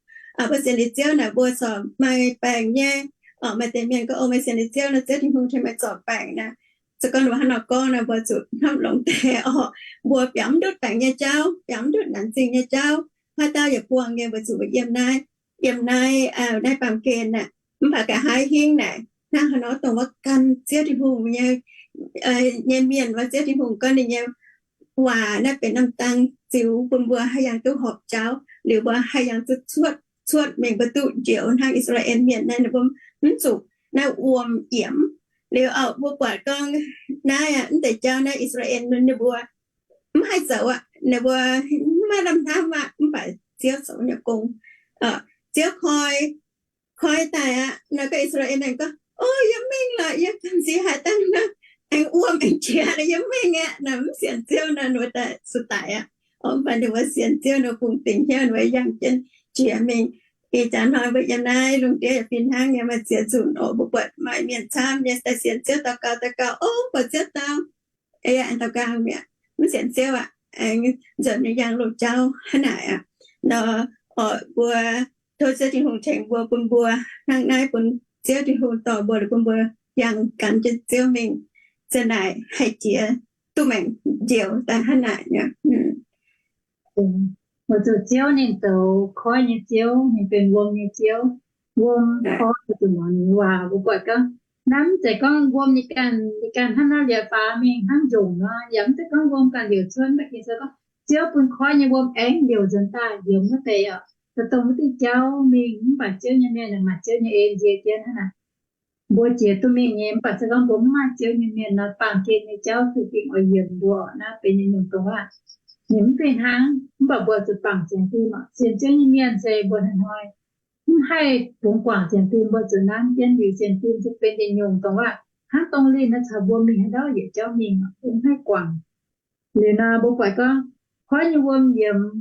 mbuo sienx liuz Ziouv naaic mbuo corc maaih baengc nyei. Orqc, maaih deix mienh gorngv, O, meih sienx liuz Ziouv nor, Ziouv Tin-Hungh tengx meih zorc baengc naaic. Se gorngv ninh mbuo hnangv nor gorngv nor, mbuo zuqc hnamv longx deix orqc. Mbuo biaux mv ndutv baengc nyei jauv, biaux mv ndutv naanc zingh nyei jauv, haaix dauh yaac buangh nyei, mbuo zuqc yiem naaiv, yiem naaiv, naaiv baamh gen naaic. Mv baac nqa'haav hingv naaic hnangv haaix nor dongh wuov gan Ziouv Tin-Hungh nyei, nyei mienh, wuov Ziouv Tin-Hungh gorngv ninh nyei waac naaiv benx norm dang ziux bun mbuo haih yangh duqv horpc jauv, liuz mbuo haih yangh duqv cuotv, cuotv mingh mbuo duqv njoux hnangv I^saa^laa^en Mienh naaiv, ninh mbuo mv zuqc naaiv wuom yiemx. Liuz orqc, mbuo buatc gorngv naaiv aqv, mv deix jauv naaiv I^saa^laa^en ninh mbuo mv haih zoux aqv, ninh mbuo mv maaih lamh hnamv aqv, mv baac Ziouv zoux nyei gong. Ziouv koi, koi daaih aqv nor, gorngv I^saa^laa^en Mienh gorngv, O, yie mingh lorqc, yie gamh nziex haaix dangh nor, aengx wuom aengx jiex, yie mv mingh aqv nor, mv sienx Ziouv nor, ninh mbuo daaih zuqc daic aqv. Mv baac ninh mbuo sienx Ziouv nor, bungx dingc hnyouv ninh mbuo yangh jienv jiex mingh. Ih jaax hnoi mbuo yiem naaiv lungh ndiev yaac fih hnangv nyei, maaih ziex nzunc orqc, mbuo buatc maaih mienh camv nyei daaih sienx Ziouv daux gaux, daux gaux, O, buatc Ziouv dau, aengx daux gaux mi'aqv, mv sienx Ziouv aqv, aengx nzuonx nyei yangh loz-jauv hnangv naaic aqv. Nor orqc, mbuo tov Ziouv Tin-Hungh tengx mbuo, bun mbuo hnangv naaiv, bun Ziouv Tin-Hungh dorh mbuo, bun mbuo yangh gan jienv Ziouv mingh, za'naaic haih jiex duqv maengc njoux daaih hnangv naaic nyei. Weic zuqc Ziouv ninh zoux koiv nyei Ziouv, ninh benx wuom nyei Ziouv. Wuom, koiv, zuqc muangx ninh nyei waac. Mbuo buatc gorngv naaiv mv zeiz gorngv wuom ninh ganh, ninh ganh hnangv nor liepc faaux mingh hnangv njongc nor, yaac mv zeiz gorngv wuom ganh liouc cuotv. Mv baac Ging-Sou gorngv Ziouv bun koiv nyei wuom aengx liouc nzuonx daaih liouc wuov deix oc, daaih dongh wuov diuh jauv mingh. Mv baac Ziouv nyei mienh maaih Ziouv nyei en nzie jienv hnangv naaic. Mbuo jiex duqv mingh nyei, mv baac se gorngv mbuo mv maaih Ziouv nyei mienh nor, baamh gen nyei jauv za'gengh oix yiemx mbuo. Naaiv benx nyei nyungc dongh waac. Ninh mv fih hnangv, mv baac mbuo zuqc bangc sienx fim oc. Sienx Ziouv nyei mienh se mbuo hnoi-hnoi mv haih bungx guangc sienx fim, mbuo zuqc nanv jienv liuz sienx fim se benx nyei nyungc dongh waac. Hnangv dongh linh naaiv caux mbuo mingh haaix ndau yietc jauv mingh oc, mv haih guangc. Liuz nor mbuo buatc gorngv koiv nyei wuom yiemx,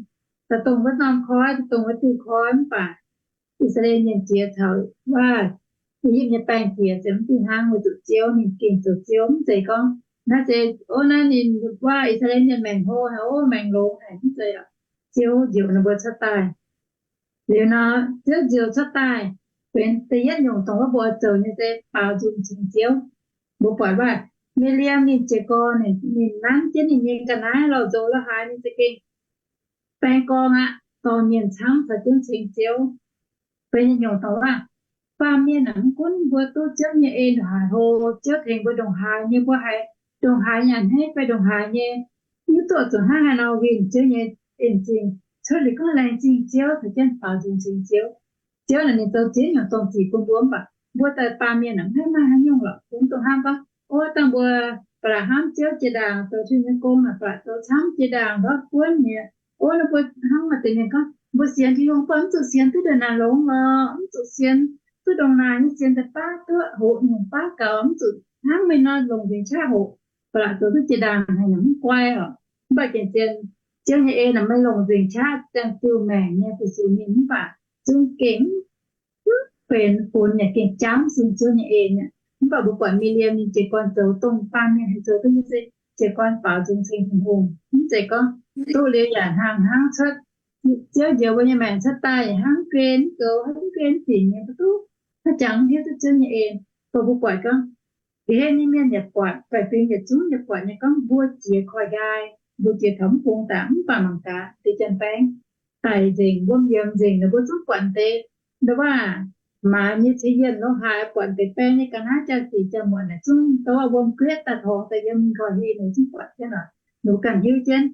daaih dongh wuov norm koiv, daaih dongh wuov diuh koiv, mv baac I^saa^laa^en Mienh jiex taux waac, I^yipv nyei baengh jiex, se mv fih hnangv. Weic zuqc Ziouv ninh gengh zoux Ziouv, mv zeiz gorngv naaiv se, o, naaiv ninh waac I^saa^laa^en Mienh maengc hlo haic, o, maengc longx haic, mv zeiz oc. Ziouv njoux ninh mbuo cuotv daaih. Liuz nor Ziouv njoux cuotv daaih, benx da'yietv nyungc dongh wuov mbuo zoux nyei se baaux nzung ceng Ziouv. Mbuo buatc waac, Miqv^li^am ninh jiez gorn, ninh nanv jienv ninh nyei ga'naaiv lauh nzox la'haaix, ninh za'gengh baeng gorngv aqv, dorh mienh camv caux jienv ceng Ziouv. Benx nyei nyungc dongh waac, baamh mienh aah, mv gunv mbuo duqv Ziouv nyei en ndongc haaix hlo, Ziouv tengx mbuo ndongc haaix nyei, mbuo haiz ndongc haaix nyei a'hneiv fai ndongc haaix nyei, mv duqv zuqc hnangv haaix nor winh Ziouv nyei en-zingh. Cuotv liuz gorngv laengz zingh Ziouv caux jienv baaux nzung ceng Ziouv. Ziouv naaic ninh zoux ziex nyungc dongh zic bun mbuo, mv baac mbuo daaih baamh mienh aah, mv haih maaih haaix nyungc lorqc. Bun dongh hnangv gorngv, o, dangh mbuo ba'laqc hnamv Ziouv jiex ndaangc, zoux Tin-Hungh nyei gong naaic ba'laqc zoux camv jiex ndaangc ndortv buonv nyei. O, naaiv mbuo hnangv maaih deix mienh gorngv mbuo sienx Tin-Hungh, mv baac mv zuqc sienx duqv ndongc naaic longx lorqc, mv zuqc sienx duqv ndongc naaic nyei, sienx daaih baav duqv hoqc nyungc baav gaux, mv zuqc hnangv meih nor longc nzengc qaqv hoqc, ba'laqc zoux duqv jiex ndaangc haic, mv guai oc. Mv baac gengh sienx Ziouv nyei en naaic maiv longc nzengc qaqv ziangh diuh maengc nyei fu-sux ninh, mv baac zungv gengh mv benx funx yaac gengh jaauv sin Ziouv nyei en aqv. Mv baac mbuo buatc Miv^li^am ninh jiez gorn zoux dongh baamh mienh haih zoux duqv nyei se jiez gorn baaux nzung ceng Tin-Hungh. Mv zeiz gorngv duqv liuz yaac hnangv hnangv cuotv Ziouv njoux mbuo nyei maengc cuotv daaih yaac hnangv guen goux, hnangv guen dinc nyei mv duqv, hnangv jangx hiuv duqv Ziouv nyei en. Dongh mbuo buatc gorngv, ga'hlen nyei mienh yaac buatc, baeqc fingx yietc zungv yaac buatc nyei gorngv mbuo jiex koiv-nqaai, mbuo jiex taux mv bung daaih mv baac mangc gaax deix janx-baeng daic nzengc, wuom yiemx nzengc, ninh mbuo zungv buatc deix, ndau wuov, maaiz nyei ceix yienh lorqc, haaix buatc deix baeng nyei ga'naaiv jaa-sic jaa-muotc naaic zungv ndau wuov wuom guetv daaih torngx daaih yiem ninh nqoi heh, ninh zungv buatc jienv oc, ninh ganh hiuv jienv.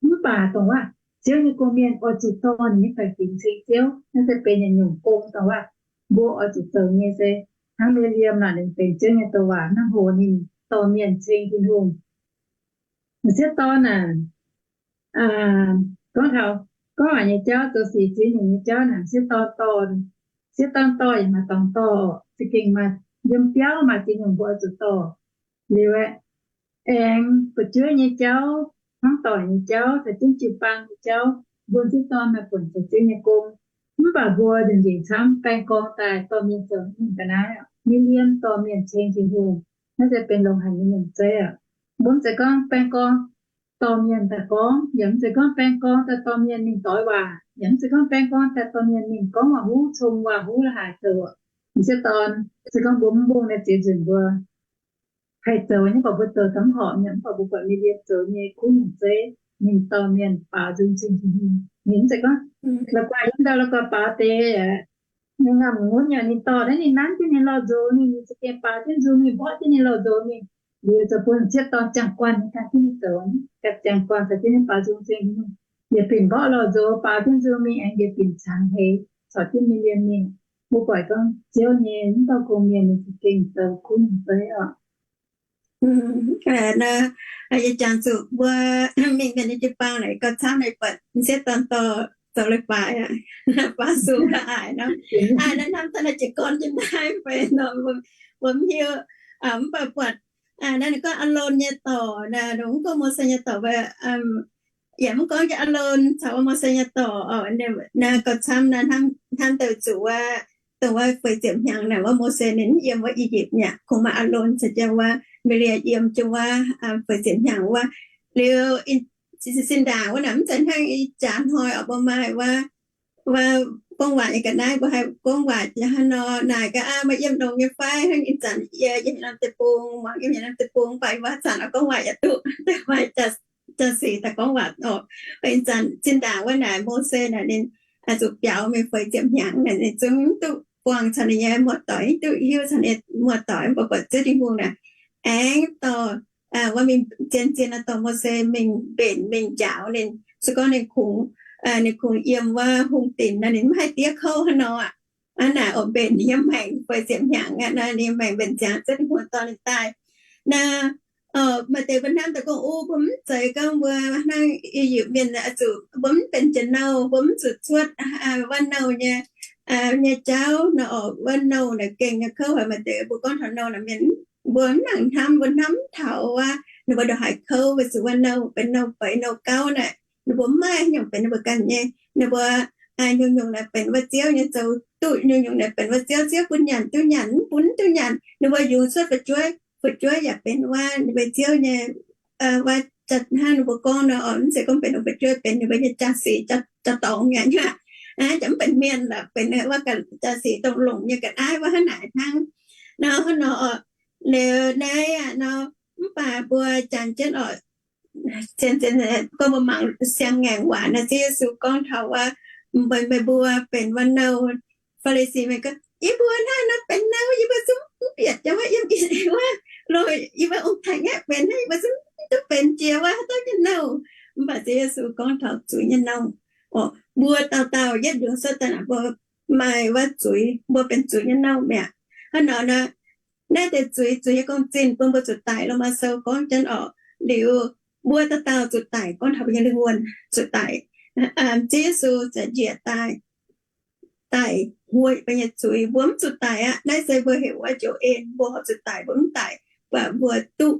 Mv baac dongh wuov, Ziouv nyei gong-mienh oix zuqc dorh ninh nyei baeqc fingx ceng Ziouv, naaiv se benx yietc nyungc gong dongh wuov, mbuo oix zuqc zoux nyei se, hnangv Miv^li^am naaic ninh benx Ziouv nyei douc waac hnangv, hoc ninh dorh mienh ceng Tin-Hungh. M'sieqv dorn aac, gorngv taux, gorngv waac nyei jauv, zoux sic ziex nyungc nyei jauv naaic, m'sieqv dorn dorh, m'sieqv dorn dorh yaac maaih dorngx dorh, za'gengh maaih yiem biauv maaih ziex nyungc mbuo oix zuqc dorh. Liuz aeqv, aengx fu'jueiv nyei jauv, hnangv doic nyei jauv, caux jienv jiu-baang nyei jauv, mbuo m'sieqv dorn maaih buonc zoux Ziouv nyei gong. Mv baac mbuo nzengc nzengc camv baeng gorngv daaih dorh mienh zoux nyungc ga'naaiv, Miv^li^am dorh mienh ceng Tin-Hungh, naaiv se benx longx haic nyei nyungc zeiv aqv. Mbuo mv zeiz gorngv baeng gorngv dorh mienh daaih gorngv, yaac mv zeiz gorngv baeng gorngv daaih dorh mienh mingh doix waac, yaac mv zeiz gorngv baeng gorngv daaih dorh mienh mingh gorngv waac-huv, cong waac-huv la'haaix zoux. M'sieqv dorn se gorngv mbuo mv mbungh naaiv ziex nzunc mbuo haih zoux nyei, mv baac mbuo zoux daaih mv horpc nyei, mv baac mbuo buatc Miv^li^am zoux nyei kuv nyungc zeiv, ninh dorh mienh baaux nzung ceng Tin-Hungh. Ninh mv zeiz gorngv la'guaih yiem ndau la'guaih baaux deix, ninh ngamh ngunv yaac ninh dorh naaiv ninh nanv jienv ninh lorh nzox mingh, ninh za'gengh baaux jienv nzung mingh, mborqv jienv ninh lorh nzox mingh. Liuz zoux bun m'sieqv dorn ziangh guanh nyei ganh jienv mingh zoux, ganh ziangh guanh caux jienv ninh baaux nzung ceng Tin-Hungh, yietc binc mborqv lorh nzox baaux jienv nzung mingh, aengx yietc binc cangx heix caux jienv Miv^li^am mingh. Mbuo buatc gorngv Ziouv nyei mv dauh gong-mienh ninh za'gengh zoux kuv nyungc zeiv oc. Yie jangx zuqc mbuo mingh mienh nyei jiu-baang naaic gauh camv naaic, buatc m'sieqv dorn dorh zoux leiz-baaix aqv, faaux sung aqv nor. Naaiv hnamv taux naaiv jiez gorn jienv naaiv fai nor, mbuo mv hiuv. Mv baac buatc naaiv ninh gorngv Aalon nyei dorc, ninh mv gorngv Mose nyei dorc, yaac mv gorngv jienv Aalon caux wuov Mose nyei dorc. Naaiv gauh camv naaiv hnamv deix zuqc wuov, dongh wuov feix ziepc hnyangx naaic wuov Mose ninh mv yiem wuov I^yipv mi'aqv, kungx maaih Aalon caux jienv wuov Miv^li^am yiem jienv wuov feix ziepc hnyangx wuov. Liuz sin ndaangc wuov naaic mv zeiz hnangv ih jaax hnoi oc, mbuo maaih wuov, wuov gorngv waac nyei ga'naaiv, mbuo haih gorngv waac hnangv nor naaic gaax, aa, meih yiem longx nyei fai? Hnangv ih zanc yie yiem haaix norm deic-bung, muangx yiem haaix norm deic-bung, mv baac yie mbuo haaix zanc oix gorngv waac yaac duqv, maaih jaa-, jaa-sic daaih gorngv waac oc. Ih zanc zinh ndaangc wuov naaic Mose naaic ninh zuqc biaux mingh feix ziepc hnyangx naaic, ninh zungv mv duqv buangh caux ninh nyei muoz-doic, mv duqv hiuv caux ninh nyei muoz-doic, mv baac buatc Ziouv Tin-Hungh naaic aengx dorh, wuov mingh zien-zien dorh Mose mingh mbenc mingh njaaux ninh. Se gorngv ninh kungx, ninh kungx yiem wuov hungh dinc nor, ninh mv haih diev kouv hnangv nor aqv. Aa, naaic oix mbenc ninh nyei maengc feix ziepc hnyangx aqv, naaiv ninh nyei maengc mbenc ziangx Ziouv Tin-Hungh dorh ninh daaih. Naaiv maaih deix mbuo hnamv daaih gorngv, o, mbuo mv zeiz gorngv mbuo hnangv I^yipv Mienh oix zuqc, mbuo mv benx jiex nouh, mbuo mv zuqc cuotv wuov nouh nyei, nyei jauv nor oc. Wuov nouh naaic gengh nyei kouv haic. Maaih deix mbuo gorngv taux nouh naaic mienh, mbuo mv nangc hnamv, mbuo hnamv mv taux wuov ninh mbuo ndongc haaix kouv weic zuqc wuov nouh benx nouh feix nouh gauv naaic, ninh mbuo mv maaih haaix nyungc benx ninh mbuo ganh nyei. Ninh mbuo nyungc-nyungc naaic benx wuov ziouv nyei, zoux duqv nyungc-nyungc naaic benx wuov ziouv, ziouv bun nyanc duqv nyanc, mv bun duqv nyanc. Ninh mbuo yungz cuotv fu'jueiv, fu'jueiv yaac benx wuov ninh mbuo ziouv nyei, wuov hnangv ninh mbuo gorngv nor oc, mv zeiz gorngv benx fu'jueiv, benx ninh mbuo nyei jaa-sic, jaa-dorngx nyei aqv. Jaa mv benx mienh lorqc, benx wuov jaa-sic dongh longc nyei ga'naaiv wuov hnangv naaic hnangv. Nor hnangv nor oc, liuz naaiv aqv nor, mv baac mbuo jangx jienv oc, gorngv mbuo mangc siang-ngaengc waac naaic, Ziouv Yesu gorngv taux wuov, meih mbuo benx wuov nouh, Faa^li^si mienh gorngv, yie mbuo naaiv nor benx nouh, yie mbuo zungv mv bieqc jiex wuov yiem wuov, lo, yie mbuo ong-taaix ngaeqv benx hnangv, yie mbuo zungv duqv benx jiex wuov haaix dauh nyei nouh. Mv baac Ziouv Yesu gorngv taux zuiz nyei nouh. Mbuo dauh dauh yietv yungz cuotv daaih naaic mbuo maaih wuov zuiz, mbuo benx zuiz nyei nouh mi'aqv. Hnangv nor, naaiv deix zuiz, zuiz nyei gong-zinh bun mbuo zuqc daic. Lomaa Sou gorngv jienv oc, liuz mbuo dauh dauh zuqc daic, gorngv taux mbuo nyei lingh wuonh zuqc daic. Ziouv Yesu za'njiec daaih, daic huoqv mbuo nyei zuiz, mbuo mv zuqc daic aqv. Naaiv se mbuo heuc wuov njoux en, mbuo horpc zuqc daic, mbuo mv daic, mv baac mbuo duqv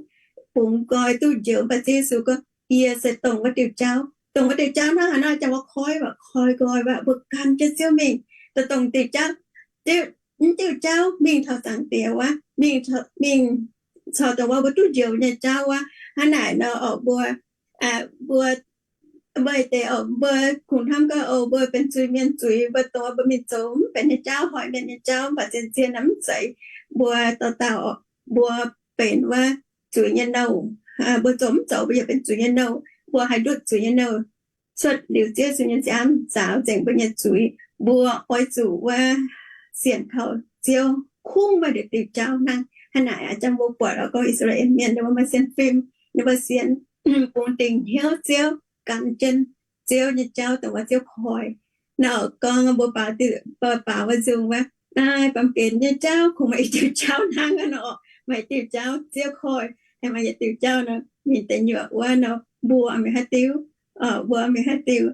bungx nqoi, duqv njoux. Mv baac Ziouv Yesu gorngv, yie se dongh wuov diuh jauv, dongh wuov diuh jauv hnangv haaix nor, jangx wuov koi, koi nqoi waac mbuo gan jienv Ziouv mingh, dongh diuh jauv, diuv, mv diuh jauv mingh taux Zaangc Diex wuov, mingh, mingh caux dongh wuov mbuo duqv njoux nyei jauv wuov. Hnangv naaic nor oc, mbuo, mbuo, mbuo deix oc, mbuo kungx hnamv gorngv oc, mbuo benx zuiz-mienh zuiz, mbuo dongh wuov mbuo mingh zoux mv benx nyei jauv, hoic mienh nyei jauv, mv baac zien-zien naaiv mv zeiz. Mbuo dauh dauh oc, mbuo benx wuov zuiz nyei nouh. Mbuo zoux mv zoux, mbuo yaac benx zuiz nyei nouh, mbuo haih ndutv zuiz nyei nouh cuotv liuz Ziouv Yesu nyei nziaamv nzaaux nzengc mbuo nyei zuiz. Mbuo oix zuqc wuov sienx kaux Ziouv kungx maaih diuh jauv hnangv. Hnangv naaic aqv, jangx mbuo buatc oc, gorngv I^saa^laa^en Mienh ninh mbuo maaih sienx fim, ninh mbuo sienx, bungx dingc hnyouv Ziouv, gan jienv Ziouv nyei jauv dongh wuov Ziouv koi. Naaiv oc, gorngv mbuo baaux, baaux wuov nzung wuov, naaiv baamh gen nyei jauv kungx maaih i diuh jauv hnangv nor, maaih diuh jauv Ziouv koi, maaih yietc diuh jauv nor, mienh deic nyuoqc wuov nor, mbuo mingh haaix diuh, mbuo mingh haaix diuh,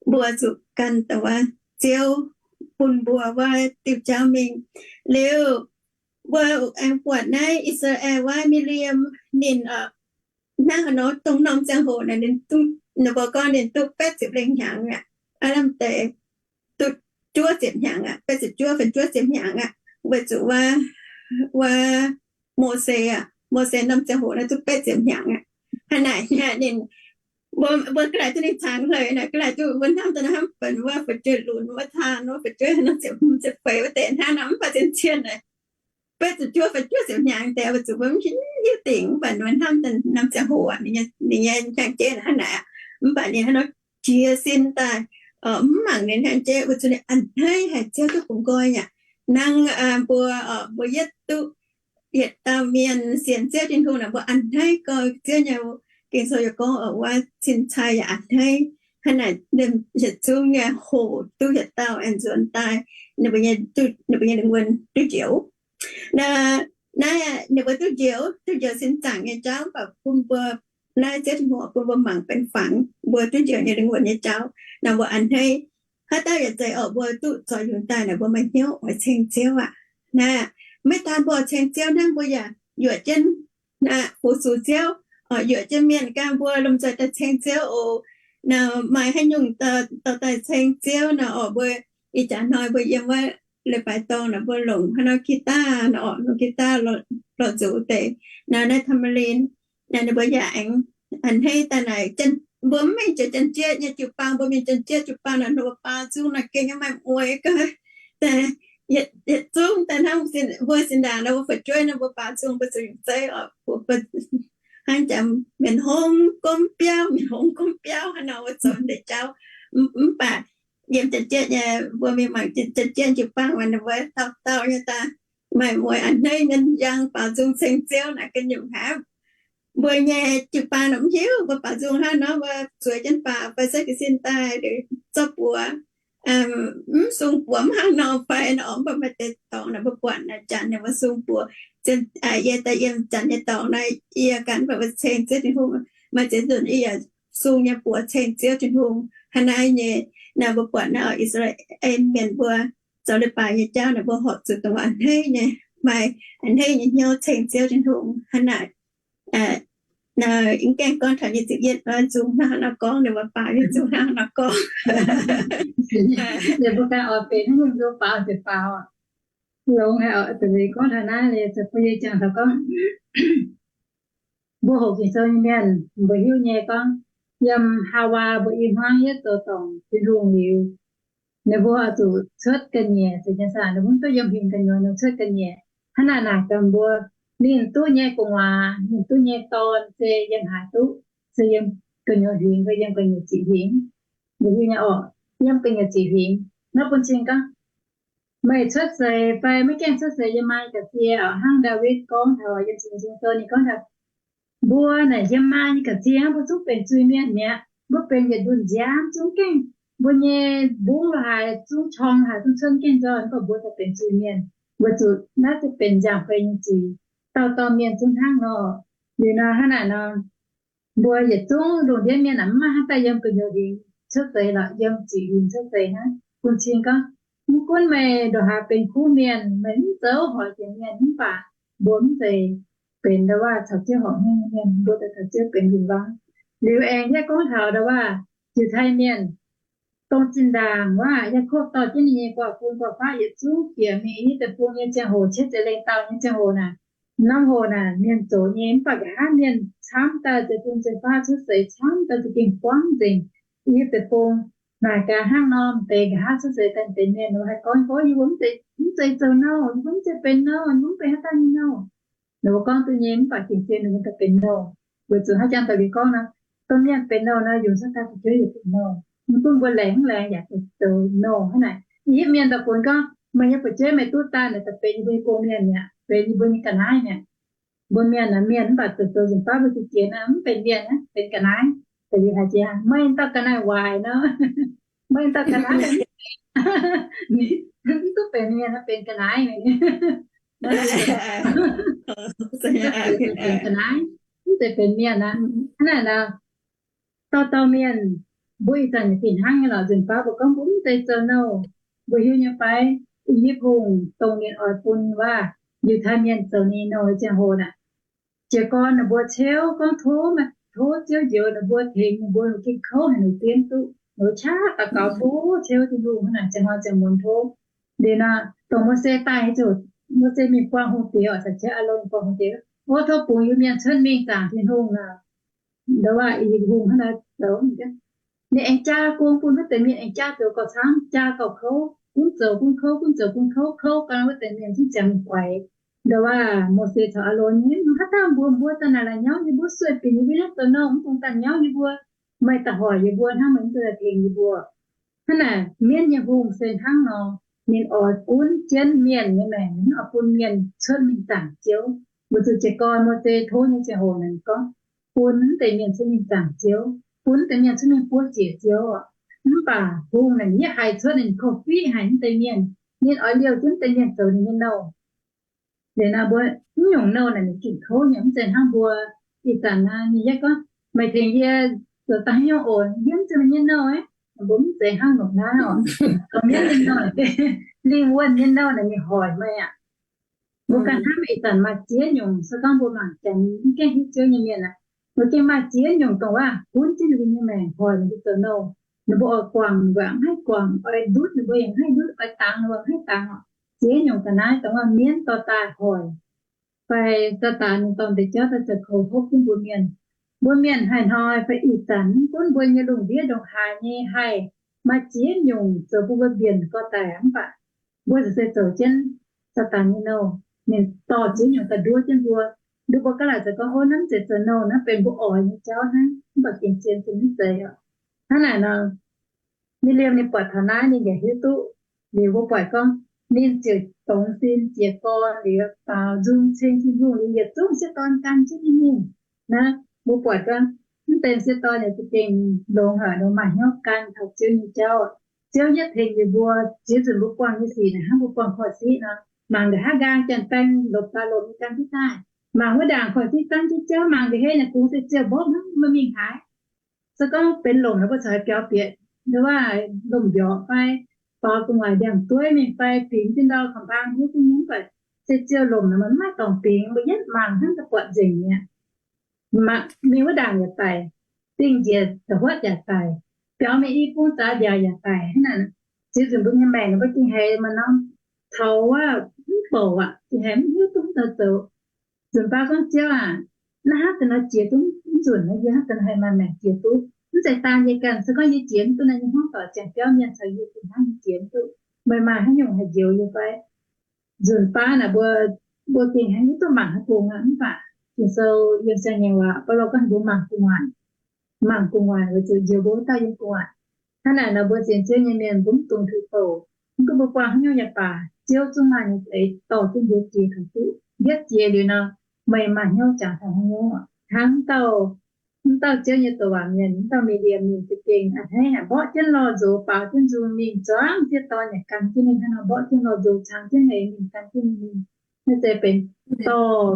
mbuo zuqc gan dongh wuov Ziouv bun mbuo wuov diuh jauv mingh. Liuz mbuo aengx buatc naaiv I^saa^laa^en wuov Miqliem ninh, hnangv haaix nor dongh norm ziangh hoc naaic ninh, ninh mbuo gorngv ninh duqv betv ziepc lengh hnyangx aqv, aav lamh deix duqv juov ziepc hnyangx aqv, betv ziepc juov fai juov ziepc hnyangx aqv, weic zuqc wuov, wuov Mose aqv, Mose norm ziangh hoc naaiv duqv betv ziepc hnyangx aqv. Hnangv naaic ninh, mbuo, mbuo ga'naaiv duqv ninh cangx hleix naaic, ga'naaiv duqv mbuo hnamv daaih naaiv hnamv benx wuov fu'jueiv lunx wuov taan wuov fu'jueiv norm ziepc hmz ziepc feix wuov deix hnangv nor, mv baac zien-zien naaic betv ziepc juov fai juov ziepc hnyangx deix weic zuqc mbuo mv hiuv dingc, mv baac mbuo hnamv daaih norm ziangh hoc ninh nyei hnyangx-jeiv hnangv naaic aqv. Mv baac ninh hnangv nor jiez sin daaih, mv mangc ninh hnyangx-jeiv weic zuqc ninh a'hneiv haic Ziouv duqv bungx nqoi aqv. Hnangv mbuo, mbuo yietv duqv yietc dauh mienh sienx Ziouv Tin-Hungh naaic, mbuo a'hneiv goi Ziouv nyei. Ging-Sou yaac gorngv oc, wuov cin-cai yaac a'hneiv. Hnangv naaic yietc zungv nyei hoc duqv yietc dauh aengx nzuonx daaih, ninh mbuo nyei, ninh mbuo nyei lingh wuonh duqv njoux. Naaiv ninh mbuo duqv njoux, duqv njoux sin zaangc nyei jauv, mv baac bun mbuo, naaiv Ziouv Tin-Hungh bun mbuo mangc benx fangx mbuo duqv njoux nyei lingh wuonh nyei jauv. Naaiv mbuo a'hneiv. Haaix dauh yaac zeiz oc, mbuo duqv zoux yungz daaih naaic mbuo maaih hnyouv oix ceng Ziouv aqv. Naaiv maiv daan mbuo ceng Ziouv hnangv, mbuo yaac yuoqc jienv, naaiv, fu-sux Ziouv, yuoqc jienv mienh ganh mbuo lomh nzoih daaih ceng Ziouv oc. Naaiv maaih haaix nyungc dorh daaih ceng Ziouv naaic oc, mbuo ih jaax hnoi mbuo yiem wuov leiz-baaix dorngh naaic mbuo longc haaix nor guitar naaic oc, longc guitar lorz nzuqc deix. Naaiv, naaiv tambourine, naaiv ninh mbuo yaac aengx a'hneiv daaih naaic. Mbuo mv mingh jiex Janx-Jieqv nyei jiu-baang, mbuo mingh Janx-Jieqv jiu-baang naaic, ninh mbuo baaux nzung naaic gengh nyei maaih mueiz gaax. Yietc zungv daaih hnangv mbuo sin ndaangc naaic, mbuo fu'jueiv naaic, mbuo baaux nzung, mbuo zuqc zeiv oc, hnangv jaax mienh hngongx gomv biauv, mienh hngongx gomv biauv hnangv nor, mbuo zoux deix jauv. Mv baac yiem Janx-Jieqv nyei, mbuo mingh mangc Janx-Jieqv jiu-baang, ninh mbuo dauh dauh nyei daaih maaih mueiz a'hneiv nyei njang baaux nzung ceng Ziouv naaic ga'nyungc haic. Mbuo nyei jiu-baang naaic mv hiuv mbuo baaux nzung hnangv nor, mbuo zueiz jienv baaux fai se ga'sin daaih, zorqv buoz, mv sung buoz mv hnangv nor fai nor, mv baac maaih deix dorngx naaic mbuo buatc naaic Janx ninh mbuo sung buoz. Yie daaih yiem Janx nyei dorngx naaic, yie ganh mv baac mbuo ceng Ziouv Tin-Hungh, maaih ziex nzunc yie yaac sung nyei buoz ceng Ziouv Tin-Hungh. Hnangv naaiv nyei, naaiv mbuo buatc naaiv oc, I^saa^laa^en Mienh mbuo zoux leiz-baaix nyei jauv naaic, mbuo horpc zuqc dongh a'hneiv nyei, maaih a'hneiv nyei hnyouv ceng Ziouv Tin-Hungh. Hnangv naaic, mv gaengh gorngv taux nyei ziepc yietv nzung hnangv haaix nor gorngv, ninh mbuo baaux nyei nzung hnangv haaix nor gorngv. Ninh mbuo ganh oix benx haaix nyungc nzung baaux ziouc baaux. Longx haic oc, dongh gorngv taux naaiv liuz, bun yie jangx taux gorngv, mbuo hoqc Ging-Sou nyei mienh mbuo hiuv nyei gorngv, yiem Haawaa mbuo i hmuangv yietv zoux dorngc Tin-Hungh liuz, ninh mbuo oix zuqc cuotv ga'nyiec, zeiz nyei saah, ninh mbuo mv duqv yiem huingx gu'nyuoz nor cuotv ga'nyiec. Hnangv naaic naaic gaax mbuo, ninh duqv nyei gu'nguaaz, ninh duqv nyei dorn se yiem haaix duqv, se yiem gu'nyuoz huingx fai yiem gu'nyiec ziqc huingx? Mbuo hiuv nyei oc, yiem gu'nyiec ziqc huingx. Naaiv bun cing gorngv, meih cuotv seix fai maiv gaengh cuotv seix yiem maa nyei ga'sie oc, hnangv Ndaawitv gorngv taux yiem Singx Nzung Sou ninh gorngv taux, mbuo naaic yiem maa nyei ga'sie hnangv, mbuo zungv benx zuiz-mienh mi'aqv. Mbuo benx yietc ndunh nziaamv zungv gaengh, mbuo nyei mbungv lo haaix zungv corng haaix zungv cuotv gaengh nzoih, mv baac mbuo daaih benx zuiz-mienh. Weic zuqc naaiv se benx nziaamv-fei nyei zuiz. Dauh dauh mienh zungv hnangv nor. Liuz nor hnangv naaic nor, mbuo yietc zungv lungh ndiev mienh aeqv, mv maaih hnangv daaih yiem gu'nyuoz huingx cuotv seix lorqc, yiem ziqc huingx cuotv seix hnangv. Bun cing gorngv, mv gunv meih ndongc haaix benx kuv mienh, meih mv zoux hoic jiex mienh, mv baac mbuo mv zeiz benx ndau-waac caux Ziouv horpc nyei mienh, mbuo daaih caux Ziouv benx win-wangv. Liuz aengx yie gorngv taux ndau-waac, Yiutai Mienh dongh zinh ndaangc wuov, Yaakopv dorh jienv ninh nyei guaax fun guaax faqv yietc zungv bieqc mingh i yietv deic-bung nyei ziangh hoc, cietv zeix lengh dauh nyei ziangh hoc naaic, norm hoc naaic mienh zoqc nyei, mv baac nqa'haav mienh camv daaih, zeiv-fun zeiv-faqv cuotv seix camv daaih za'gengh buangv nzengc i yietv deic-bung. Naaic gaax hnangv nor, deix nqa'haav cuotv seix daaih deix mienh haih gorngv, gorngv, Yie mbuo mv zeiz zoux nouh, yie mbuo mv zeiz benx nouh, yie mbuo mv benx haaix dauh nyei nouh. Ninh mbuo gorngv duqv nyei, mv baac gengh zien ninh mbuo daaih benx nouh. Weic zuqc haaix jangx daaih liuz gorngv nor, dongh mienh benx nouh nor, yungz cuotv daaih fu'jueiv yaac benx nouh. Mv gunv mbuo laengz mv laengz yaac zoux nouh hnangv naaic. I yietv mienh daaih funx gorngv, Meih nyei fu'jueiv meih duqv daaih naaic daaih benx yie mbuo nyei gong-mienh mi'aqv, benx yie mbuo nyei ga'naaiv mi'aqv. Mbuo mienh naaic mienh mv baac zoux zoux nzunc baav mbuo jiex jiex naaic mv benx mienh aqv, benx ga'naaiv. Da'yietv haiz jiex, Meih dauh ga'naaiv waaic nor, meih dauh ga'naaiv, mv duqv benx mienh, benx ga'naaiv. Benx ga'naaiv, mv zeiz benx mienh aqv. Hnangv naaic nor, dauh dauh mienh, mbuo ih zanc fih hnangv nyei lorqc. Nzunc baav mbuo gorngv mbuo mv zeiz zoux nouh, mbuo hiuv nyei fai? I yietv hungh dongh ninh oix bun wuov Yiutai Mienh zoux ninh nouh nyei ziangh hoc naaic, jiez gorn ninh mbuo ciouv gorngv tov, tov Ziouv njoux ninh mbuo, tengx ninh mbuo, ninh gengh kouv haic, ninh dienv duqv, ninh qaqv daux gaux tov ciouv Tin-Hungh hnangv naaic, ziangh hnoi ziangh muonz tov. Liuz nor, dongh Mose daaih nyei ziouc, Mose mingh buangh hungh diex oc, caux jienv Aalon buangh hungh diex, Ov, tov bungx Iu-Mienh cuotv mingh zaangc Tin-Hungh aac. Ndo wuov, i hungh hnangv naaiv zoux, ninh aengx jaa gong bun wuov deix mienh aengx jaa zoux gauh camv, jaa gauh kouv, gunv zoux gunv kouv, gunv zoux gunv kouv, kouv gau wuov deix mienh zungv ziangx mingh guaix. Ndo wuov, Mose caux Aalon nyei, Haaix dauh mbuox mbuo daaih naaic la'nyauv yie mbuo sueih binc yie mbuo nyei zoux nouh, mv dungx daaih nyauv yie mbuo. Meih daaih hoic yie mbuo hnangv, meih mv zuqc tengx yie mbuo. Hnangv naaic mienv nyei hungh se hnangv nor, ninh oix gunv jienv mienh nyei maengc, ninh oix bun mienh cuotv mingh zaangc Ziouv. Weic zuqc jiez gorn Mose tov nyei ziangh hoc naaic gorngv, bun deix mienh cuotv mingh zaangc Ziouv, bun deix mienh cuotv mingh buov ziec Ziouv oc. Mv baac hungh naaic yie haiz cuotv ninh kouv fiqv haic mv deix mienh, ninh oix liouh jienv deix mienh zoux ninh nyei nouh. Liuz nor mbuo, mv nyungc nouh naaic ninh gengh kouv nyei, mv zeiz hnangv mbuo ih zanc naaiv ninh yie gorngv, Meih tengx yie zoux daaih nyungc oc, yie mv zeiz meih nyei nouh aqv. Mbuo mv zeiz hnangv nor naaiv oc. Zoux mienv nyei nouh, lingh wuonh nyei nouh naaic ninh hoic meih aqv. Mbuo ganh hnamv ih zanc maaih ziex nyungc, se gorngv mbuo mangc janx mv gaengh hiuv Ziouv nyei mienh aqv, mbuo gengh maaih ziex nyungc dongh wuov gunv jienv ninh mbuo nyei maengc, hoic ninh mbuo zoux nouh. Ninh mbuo oix guangc ninh mbuo mv haih guangc, oix ndutv ninh mbuo yaac mv haih ndutv, oix dangx ninh mbuo mv haih dangx oc. Ziex nyungc ga'naaiv dongh wuov mienv dorh daaih hoic, fai Saadaan ninh dorh deix jauv daaih zoux kouv hopv jienv mbuo mienh. Mbuo mienh haaix hnoi fai ih zanc mv gunv mbuo nyei lungh ndiev ndongc haaix nyei haih, maaih ziex nyungc zoux bun mbuo mbienc gorx daic mv baac mbuo ziouc se zoux jienv Saadaan nyei nouh. Ninh dorh ziex nyungc daaih nduov jienv mbuo. Nduov mbuo gaav laaic zoux gorngv, Ov, naaiv mv zeiz zoux nouh, naaiv benx mbuo oix nyei jauv hnangv. Mv baac gengh zien se mv zeiz oc. Hnangv naaic nor, Miqv^liemh ninh buatc taux naaiv ninh yaac hiuv duqv. Liuz mbuo buatc gorngv ninh ziouc dongz sin jiez gorn liuz, baaux nzung ceng Tin-Hungh liuz, yietc zungv sieqv dorn gan jienv ninh mingh. Naaiv mbuo buatc gorngv mv deix sieqv dorn yaac za'gengh longx haic, ninh maaih hnyouv gan taux Ziouv nyei jauv. Ziouv yietv tengx yie mbuo, ziex nzunc mbuo buangh nyei sic naaic hnangv mbuo buangh korv-siqv nor, mangc nqa'haav nqaang janx-baeng lopc daaih lomc nyei gan jienv daaih, mangc wuov ndaangc korv-siqv zangv jienv jauv, mangc nqa'haav naaic kungx se ziouc mbopv hnangv mbuo mingh haaix. Se gorngv benx lomc nor mbuo corc haih biaux bieqc, nduov wuov lomc mbiorqc fai baaux gu'nguaaic ndiangx-dueiv mingh fai bingx jienv ndau ka'mbaang hiuv duqv nyei, mv baac se ziouc lomc nor maiv maaih dorngx bingx, mbuo yietv mangc hnangv daaih buatc nzengc mi'aqv. Mingh wuov ndaangc yaac daic, dingh njiec da'huotv yaac daic, biaux mingh i bung zaax mbiaauc yaac daic hnangv naaic. Ziex nzunc mbuo nyei maengc mbuo gengh haiz maaih norm taux wuov mv bouc aqv, gengh haiz mv hiuv duqv mv zoux. Nzunc baav gorngv, Ziouv aac, naaiv hnangv deix nor jiex duqv mv nzunc nor, yie hnangv deix nor haih maaih maengc jiex duqv? Mv zeiz daan yie ganh, se gorngv yie jiex mv duqv nor, yie hmuangv doic ziangh biauv mienh caux yie fih hnangv nyei jiex mv duqv. Meih maaih haaix nyungc haih njoux yie fai? Nzunc baav naaic mbuo, mbuo gengh haiz hiuv duqv mangc haaix bung aqv, mv baac Ging-Sou yiem Siang-Ngaengc waac, Baulo gorngv mbuo mangc gu'nguaaic, mangc gu'nguaaic weic zuqc njoux mbuo wuov dauh yiem gu'nguaaic. Hnangv naaic nor mbuo sienx Ziouv nyei mienh mbuo mv dungx tuix bouc. Mv gunv mbuo buangh haaix nyungc yaac baac, Ziouv zungv maaih ninh za'eix dorh jienv mbuo jiex taux duqv. Yietv jiex liuz nor, meih maaih hnyouv jangx taux haaix nyungc? Hnangv dauh, mv dauh Ziouv nyei douc waac mienh, mv dauh Miqv^liemh, ninh za'gengh a'hneiv haic, mborqv jienv lorh nzox, baaux jienv nzung mingh, zuangx sieqv dorn yaac gan jienv ninh hnangv nor, mborqv jienv lorh nzox, cang jienv heix mingh, gan jienv ninh mingh. Naaiv se benx dorh,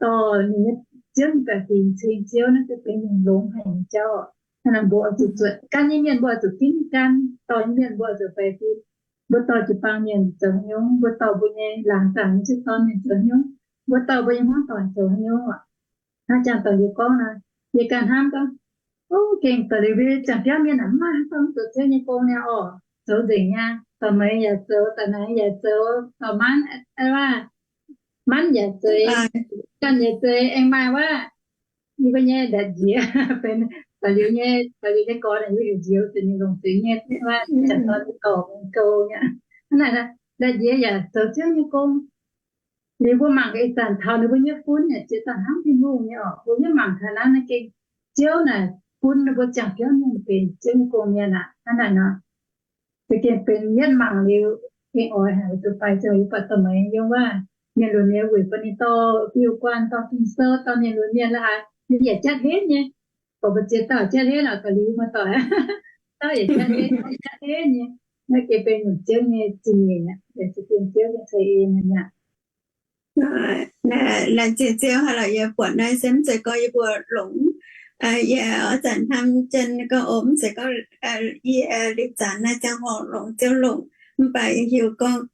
dorh ninh nyei Ziouv nyei baeqc fingx ceng Ziouv, naaiv se benx nyungc longx haic nyei jauv. Hnangv naaic mbuo oix zuqc zuotc gan nyei mienh, mbuo oix zuqc ginv gan, dorh nyei mienh mbuo oix zuqc faix fim. Mbuo dorh jiu-baang mienh zoux haaix nyungc? Mbuo dorh mbuo nyei laangz zaangc nyei sieqv dorn mienh zoux haaix nyungc? Mbuo dorh mbuo nyei hmuangv doic zoux haaix nyungc? Hnangv jangx doic liuz gorngv nor, yie ganh hnamv gorngv, Gengh daaih liuz mbuo ziangh biauv mienh aeqv, mv maaih haaix dauh mv zoux Ziouv nyei gong niaa orqc. Zoux nzengc nyei. Da'maix yaac zoux, da'naaiv yaac zoux, da'manv, manv yaac zeiz, ganh yaac zeiz, aengx maaih wuov, yie mbuo nyei ndatc nziex, benx daaih liuz nyei, daaih liuz nyei gorx naaic, yie heuc nziex, zuqc ninh longc zuiz nyei, wuov, janx dorn gorx gou nyei. Hnangv naaic, ndatc nziex yaac zoux Ziouv nyei gong. Liuz mbuo mangc gaax ih zanc taux ninh mbuo nyei fun yaac ziex dauh hnangv Tin-Hungh nyei orqc. Mbuo hiuv mangc taux naaiv naaiv gengh Ziouv naaic bun ninh mbuo ziangh biauv mienh benx Ziouv nyei gong mienh aqv. Hnangv naaic nor, za'gengh benx yietv mangc liuz gengh oix haic zuqc faix zoux yie buatc da'maix yiem wuov mienh lunx mienh weic bun ninh dorh biux guanh, dorh Ging-Sou, dorh mienh lunx mienh la'haaix, ninh yaac jatv henv nyei. Gorqv mbu'ziex dauh jatv henv oc, daaih liuz muoz-doic, dauh yaac jatv henv, jatv henv nyei. Naaiv gengh benx nyungc Ziouv nyei zingh nyeic aqv, benx za'gengh Ziouv nyei ceix en aqv. Laengz zingh Ziouv haaix lorqc, yie buatc naaiv se mv zeiz gorngv yie mbuo longx. Yie oix zanc hnamv jienv gorngv, o, mv zeiz gorngv yie liuz zanc naaiv ziangh hoc longx, Ziouv longc, mv baac yie hiuv gorngv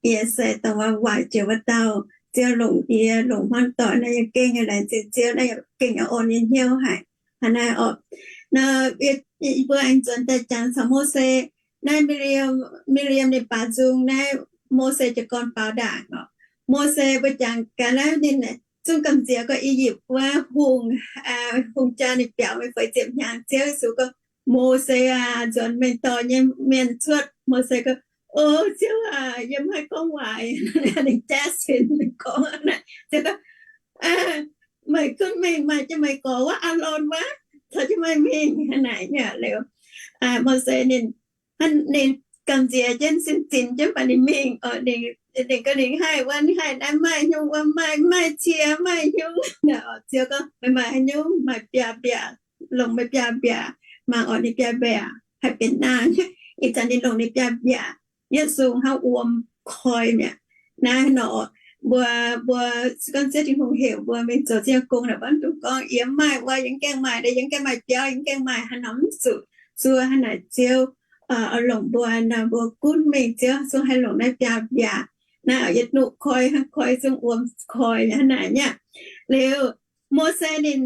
yie se dongh wuov waaic jiex wuov dauh. Ziouv longc yie, longc hmuangv doic naaiv, yie gengh nyei laengz zingh Ziouv naaiv, yie gengh nyei orn nyei hnyouv haic. Hnangv naaiv oc. Nor, mbuo aengx nzuonx daaih jangx caux Mose. Naaiv Miriam, Miriam ninh baaux nzung naaiv, Mose jiez gorn faaux ndaangc oc. Mose mbuo jangx gaax naaiv ninh zungv gamh nziex gorngv I^yipv wuov hungh, hungh jaa ninh biaux mingh feix ziepc hnyangx. Ziouv Yesu gorngv, Mose aac, nzuonx mengh dorh nyei mienh cuotv. Mose gorngv, O Ziouv aac, yie mv haih gorngv waaic. Ninh jaav sin gorngv naaic, Ziouv gorngv, Meih gunv mingh maaih jienv meih gorx wuov, Aalon wuov, caux jienv meih mingh. Hnangv naaic nyei liuz, Mose ninh, ninh gamh nziex jienv sin zinx jienv baac ninh mingh. Ninh ganh ninh haih wuov, haih naaiv maaih nyungc wuov, maaih, maaih cie, maaih nyungc. Ziouv gorngv, Meih maaih haaix nyungc? Maaih biaav mbiaac, longc meih biaav mbiaac. Mangc oc, ninh biaav mbiaac haih benx nangh. Ih zanc ninh longc ninh biaav mbiaac yietv sung hnangv wuom koi mi'aqv. Naaiv nor, mbuo, mbuo se gorngv Ziouv Tin-Hungh heuc mbuo mingh zoux Ziouv gong naaic, mv dungx gorngv, Yie mv maaih wuov, yie mv gaengh maaih, yie mv gaengh maaih biauv, yie mv gaengh maaih, haaix nor mv zuqc. Zuov hnangv naaic Ziouv oix longc mbuo nor, mbuo gunv mingh Ziouv zungv haih longc naaiv biaav mbiaac. Naaiv oix yietv nuqv koi hnangv, koi zungv wuom koi hnangv naaic nyei. Liuz, Mose ninh,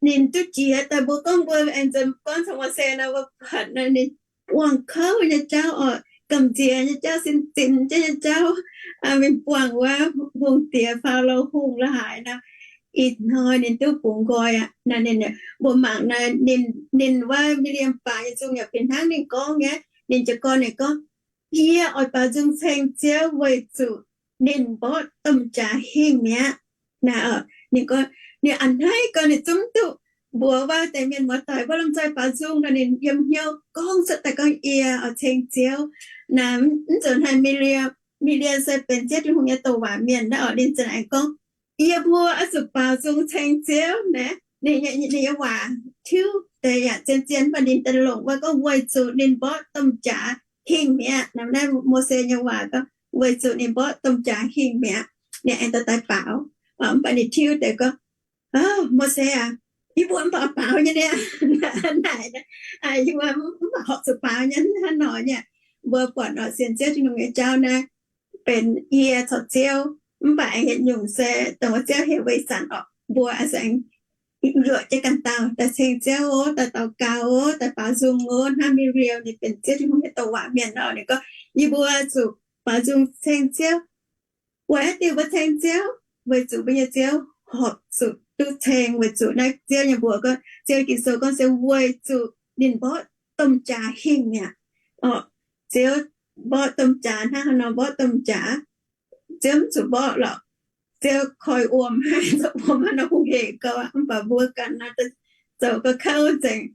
ninh duqv jiex daaih, mbuo gorngv mbuo aengx nzuonx gorngv caux Mose nor, mbuo buatc naaiv ninh buangh kouv nyei jauv oc, gamh nziex nyei jauv, sin zinx jienv nyei jauv, mingh buangh wuov hungh diex, Faalo hungh la'haaix nor, ih hnoi ninh duqv bungx nqoi aqv. Naaiv ninh, mbuo mangc naaiv ninh, ninh wuov Miriam baac nyei nzung yaac fih hnangv ninh gorngv nyei. Ninh jiez gorn ninh gorngv, Yie oix baaux nzung ceng Ziouv weic zuqc ninh mborqv domh jaax hingh mi'aqv. Naaiv ninh gorngv, ninh a'hneiv gorngv ninh zungv duqv mbuox wuov deix mienh muoz-doic wuov lomh nzoih baaux nzung nor, ninh yiem hnyouv gorngv cuotv daaih gorngv, Yie oix ceng Ziouv. Naaiv mv zuqc hnangv Miriam. Miriam se benx Ziouv Tin-Hungh nyei douc waac mienh naaiv oc. Ninh za'gengh gorngv, Yie mbuo oix zuqc baaux nzung ceng Ziouv naaiv. Ninh, ninh nyei waac tiuv deix yaac zien-zien, mv baac ninh daaih longc wuov gorngv, Weic zuqc ninh mborqv domh jaax hingh mi'aqv. Naaiv Mose nyei waac gorngv, Weic zuqc ninh mborqv domh jaax hingh mi'aqv, ninh aengx daaih daaih baaux. Mv baac ninh tiuv deix gorngv, Mose aac, yie mbuo mv baac baaux nyei niaa. Naaic, yie mbuo mv baac horpc zuqc baaux nyei hnangv nor nyei. Mbuo buatc nor sienx Ziouv Tin-Hungh nyei jauv naaiv benx yie caux Ziouv, mv baac aengx yietc nyungc se dongh wuov Ziouv heuc weic zanc oc, mbuo aengx luoqc jienv ganh dauh daaih ceng Ziouv oc, daaih daux gaux oc, daaih baaux nzung oc. Hnangv Miriam ninh benx Ziouv Tin-Hungh nyei douc waac mienh nor, ninh gorngv, Yie mbuo zuqc baaux nzung ceng Ziouv. Weic haaix diuc mbuo ceng Ziouv? Weic zuqc mbuo nyei Ziouv horpc zuqc duqv ceng, weic zuqc naaiv Ziouv nyei mbuox gorngv, Ziouv Ging-Sou gorngv se weic zuqc ninh mborqv domh jaax hingh mi'aqv. Orqc, Ziouv mborqv domh jaax hnangv haaix nor mborqv domh jaax? Ziouv mv zuqc mborqv lorqc. Ziouv koi wuom haic, wuom hnangv nor hungh hec gau, mv baac mbuo ganh nor zoux ga'kouv nzengc,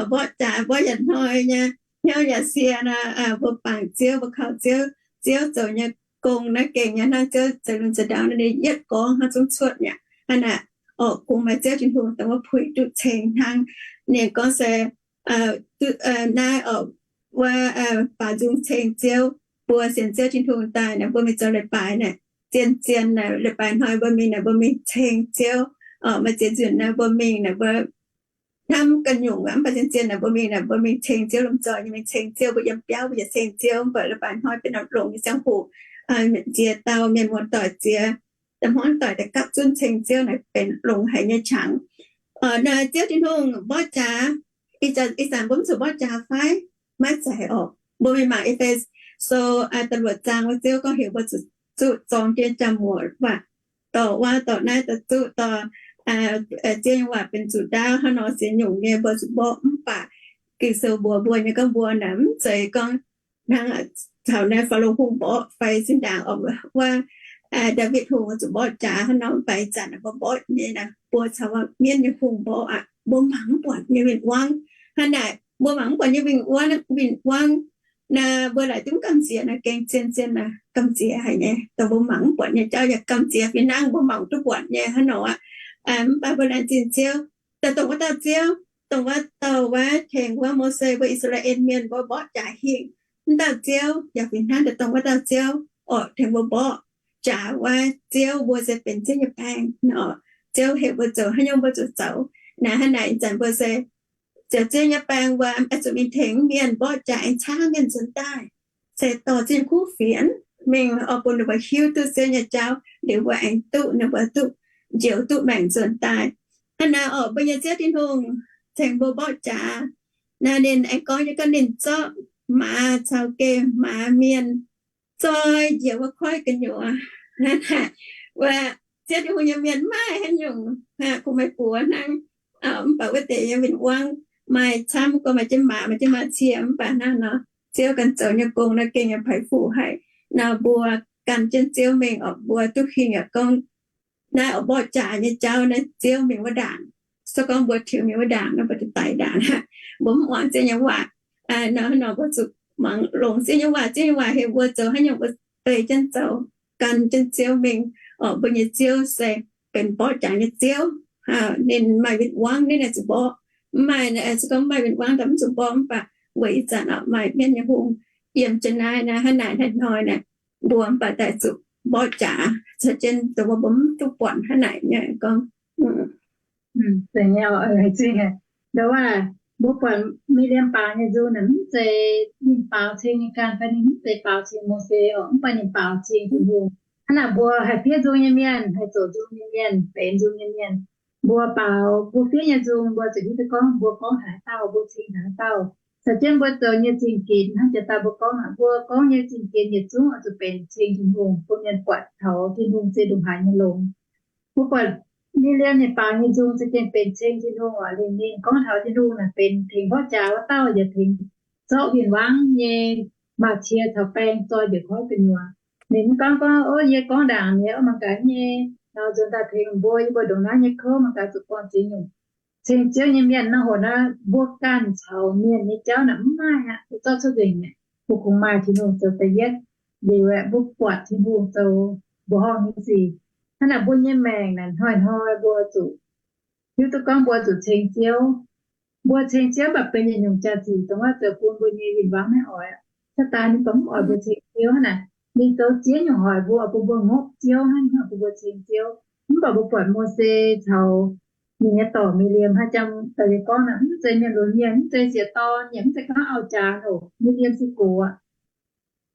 mborqv jaax mborqv yietc hnoi nyei, hnyouv yaac sie nor, mbuo bangc Ziouv, mbuo kaux Ziouv, Ziouv zoux nyei gong naaiv gengh nyei hnangv Ziouv zeix lunx zeix ndau naaiv, ninh yietv gorngv hnangv zungv cuotv mi'aqv. Hnangv naaic, orqc, kungx maaih Ziouv Tin-Hungh dongh wuov puix duqv ceng hnangv. Ninh gorngv se, naaiv orqc, wuov baaux nzung ceng Ziouv, mbuo sienx Ziouv Tin-Hungh daaih naaic, mbuo mingh zoux leiz-baaix naaic, zien-zien naaic, leiz-baaix hnoi mbuo mingh naaic, mbuo mingh ceng Ziouv. Orqc, maaih ziex nzunc naaic mbuo mingh naaic, mbuo hnamv ganh nyungc aqv, mv baac zien-zien naaic mbuo mingh naaic, mbuo mingh ceng Ziouv, lomh nzoih nyei mingh ceng Ziouv, mbuo yiem biauv mbuo yaac ceng Ziouv, mv baac leiz-baaix hnoi benx longx nyei ziangh hoc, ziex dauh mienh muoz-doic ziex dauh hmuangv doic daaih gapv zunv ceng Ziouv naaic benx longx haic nyei qangx. Naaic Ziouv Tin-Hungh mborqv jaax, Ih zanc mbuo mv zuqc mborqv jaax fai? Maiv zeiz orqc. Mbuo mingh mangc E^fe^so da'luoqc zaang wuov, Ziouv gorngv heuc mbuo zuqc zuqc zorng jienv jaa-muoc waac, dorh wuov dorh naaiv, dorh zuqc dorh Ziouv nyei waac benx zuqc ndaauv hnangv nor, sienx nyungc nyei mbuo zuqc mborqv. Mv baac Ging-Sou mbuox mbuo nyei gorngv mbuo naaic mv zeiz gorngv hnangv caux naaiv Faalo Hungh mborqv fai zinh ndaangc wuov Ndaawitv Hungh zuqc mborqv jaax hnangv nor. Mv baac ih zanc mbuo mborqv nyei naaic, mbuo caux mienv nyei hungh mborqv aqv. Mbuo mangc mv buatc nyei win-wangv. Hnangv naaic mbuo mangc mv buatc nyei win-wangv, win-wangv naaic, mbuo laaic duqv gamh nziex naaic gengh zien-zien naaic gamh nziex haic nyei. Dongh mbuo mangc mv buatc nyei jauv yaac gamh nziex fih hnangv mbuo mangc duqv buatc nyei hnangv nor aqv. Mv baac mbuo laengz zingh Ziouv, daaih dongh wuov dauh Ziouv, dongh wuov dauh wuov tengx wuov Mose mbuo I^saa^laa^en Mienh mbuo mborqv jaax hingh. Mv dauh Ziouv yaac fih hnangv daaih dongh wuov dauh Ziouv orqc, tengx mbuo mborqv jaax wuov. Ziouv, mbuo se benx Ziouv nyei baeng nor. Ziouv heuc mbuo zoux haaix nyungc mbuo zuqc zoux. Naaic hnangv naaic ih zanc mbuo se zoux Ziouv nyei baeng, mbuo zuqc mingh tengx mienh mborqv jaax aengx caangv mienh nzuonx daaih, se dorh Ziouv nyei kuv fienx mingh oix bun ninh mbuo hiuv duqv Ziouv nyei jauv, liuz mbuo aengx duqv, ninh mbuo duqv njoux duqv maengc nzuonx daaih. Hnangv naaic orqc, mbuo nyei Ziouv Tin-Hungh tengx mbuo mborqv jaax. Naaiv ninh aengx gorngv nyei gorngv ninh zorqv maaz caux geh maaz mienh zoi njiec wuov koiv gu'nyuoz. Wuov Ziouv Tin-Hungh nyei mienh maiv haaix nyungc kungx meih buoz hnangv. Mv baac wuov deix nyei win-wangv maaih camv, gorngv maaih jienv maaz, maaih jienv maaz cie, mv baac hnangv nor Ziouv ganh zoux nyei gong naaiv gengh nyei paiv fuqv haic. Nor mbuo gan jienv Ziouv mingh orqc, mbuo duqv hingh yaac gorngv naaiv oix mborqv jaax nyei jauv naaiv Ziouv mingh wuov ndaangc. Se gorngv mbuo tiux mingh wuov ndaangc nor, mbuo duqv daic ndaangc. Mbuo mv muangx Ziouv nyei waac. Nor, nor mbuo zuqc muangx longx Ziouv nyei waac. Ziouv nyei waac heuc mbuo zoux haaix nyungc mbuo ei jienv zoux, gan jienv Ziouv mingh. Orqc, mbuo nyei Ziouv se benx mborqv jaax nyei Ziouv. Ninh maaih win-wangv ninh aengx zuqc mborqv. Mv maaih, se gorngv mv maaih win-wangv daaih mv zuqc mborqv. Mv baac weic ih zanc orqc maaih mienv nyei hungh yiem jienv naaiv, naaiv hnangv naaic hnangv hnoi naaic, mbuo mv baac daaih zuqc mborqv jaax caux jienv dongh mbuo mv duqv buatc hnangv naaic nyei gorngv. Nduov wuov, mbuo buatc Mi^li^am baaux nyei nzung naaic mv zeiz ninh baaux ceng nyei ganh fai ninh mv zeiz baaux ceng Mose orqc, mv baac ninh baaux ceng Tin-Hungh. Hnangv naaic mbuo haih fiev nzung nyei mienh, haih zoux nzung nyei mienh, benx nzung nyei mienh, mbuo baaux mbuo fiev nyei nzung, mbuo zuqc hiuv duqv gorngv mbuo gorngv haaix dauh, mbuo ceng haaix dauh. Caux jienv mbuo zoux nyei zingh ginx hnangv jiex daaih mbuo gorngv aqv, mbuo gorngv nyei zingh ginx yietc zungv oix zuqc benx ceng Tin-Hungh, bun mienh buatc taux Tin-Hungh se ndongc haaix nyei longx. Mbuo buatc Mi^li^am ninh baaux nyei nzung za'gengh benx ceng Tin-Hungh oc. Ninh, ninh gorngv taux Tin-Hungh naaic benx tengx mborqv jaax wuov dauh, yaac tengx zorqv win-wangv nyei maaz-cie caux baeng zoi njiec koiv gu'nyuoz. Ninh mv gorngv gorngv, Ov, yie gorngv ndaangc nyei, ov, mangc gaax nyei, nor nzuonx daaih tengx mbuo, yie mbuo ndongc naaiv nyei kouv, mangc gaax zuqc buangh ziex nyungc. Ceng Ziouv nyei mienh nor, hoc naaiv mbuo ganh caux mienh nyei jauv naaic mv maaih aqv, mbuo zorqv cuotv nzengc mi'aqv. Mbuo kungx maaih Tin-Hungh zoux da'yietv. Liuz aeqv, mbuo buatc Tin-Hungh zoux mbuoqc horngh nyei sic. Hnangv naaic mbuo nyei maengc naaic hnoi-hnoi mbuo zuqc hiuv duqv gorngv mbuo zuqc ceng Ziouv. Mbuo ceng Ziouv mv baac benx yietc nyungc jaax-zic dongh wuov zoux bun mbuo nyei win-wangv maiv oix. Cuotv daaih ninh gorngv mv oix mbuo ceng Ziouv hnangv naaic. Ninh zoux ziex nyungc hoic mbuo, bun mbuo ngopv Ziouv hnangv, ninh oix bun mbuo ceng Ziouv. Mv baac mbuo buatc Mose caux ninh nyei dorc Mi^li^am haaix jangx daaih liuz gorngv naaic, mv zeiz mienh lunx mienh, mv zeiz sieqv dorn, yaac mv zeiz gorngv auv-jaax oc. Mi^li^am se gox aqv.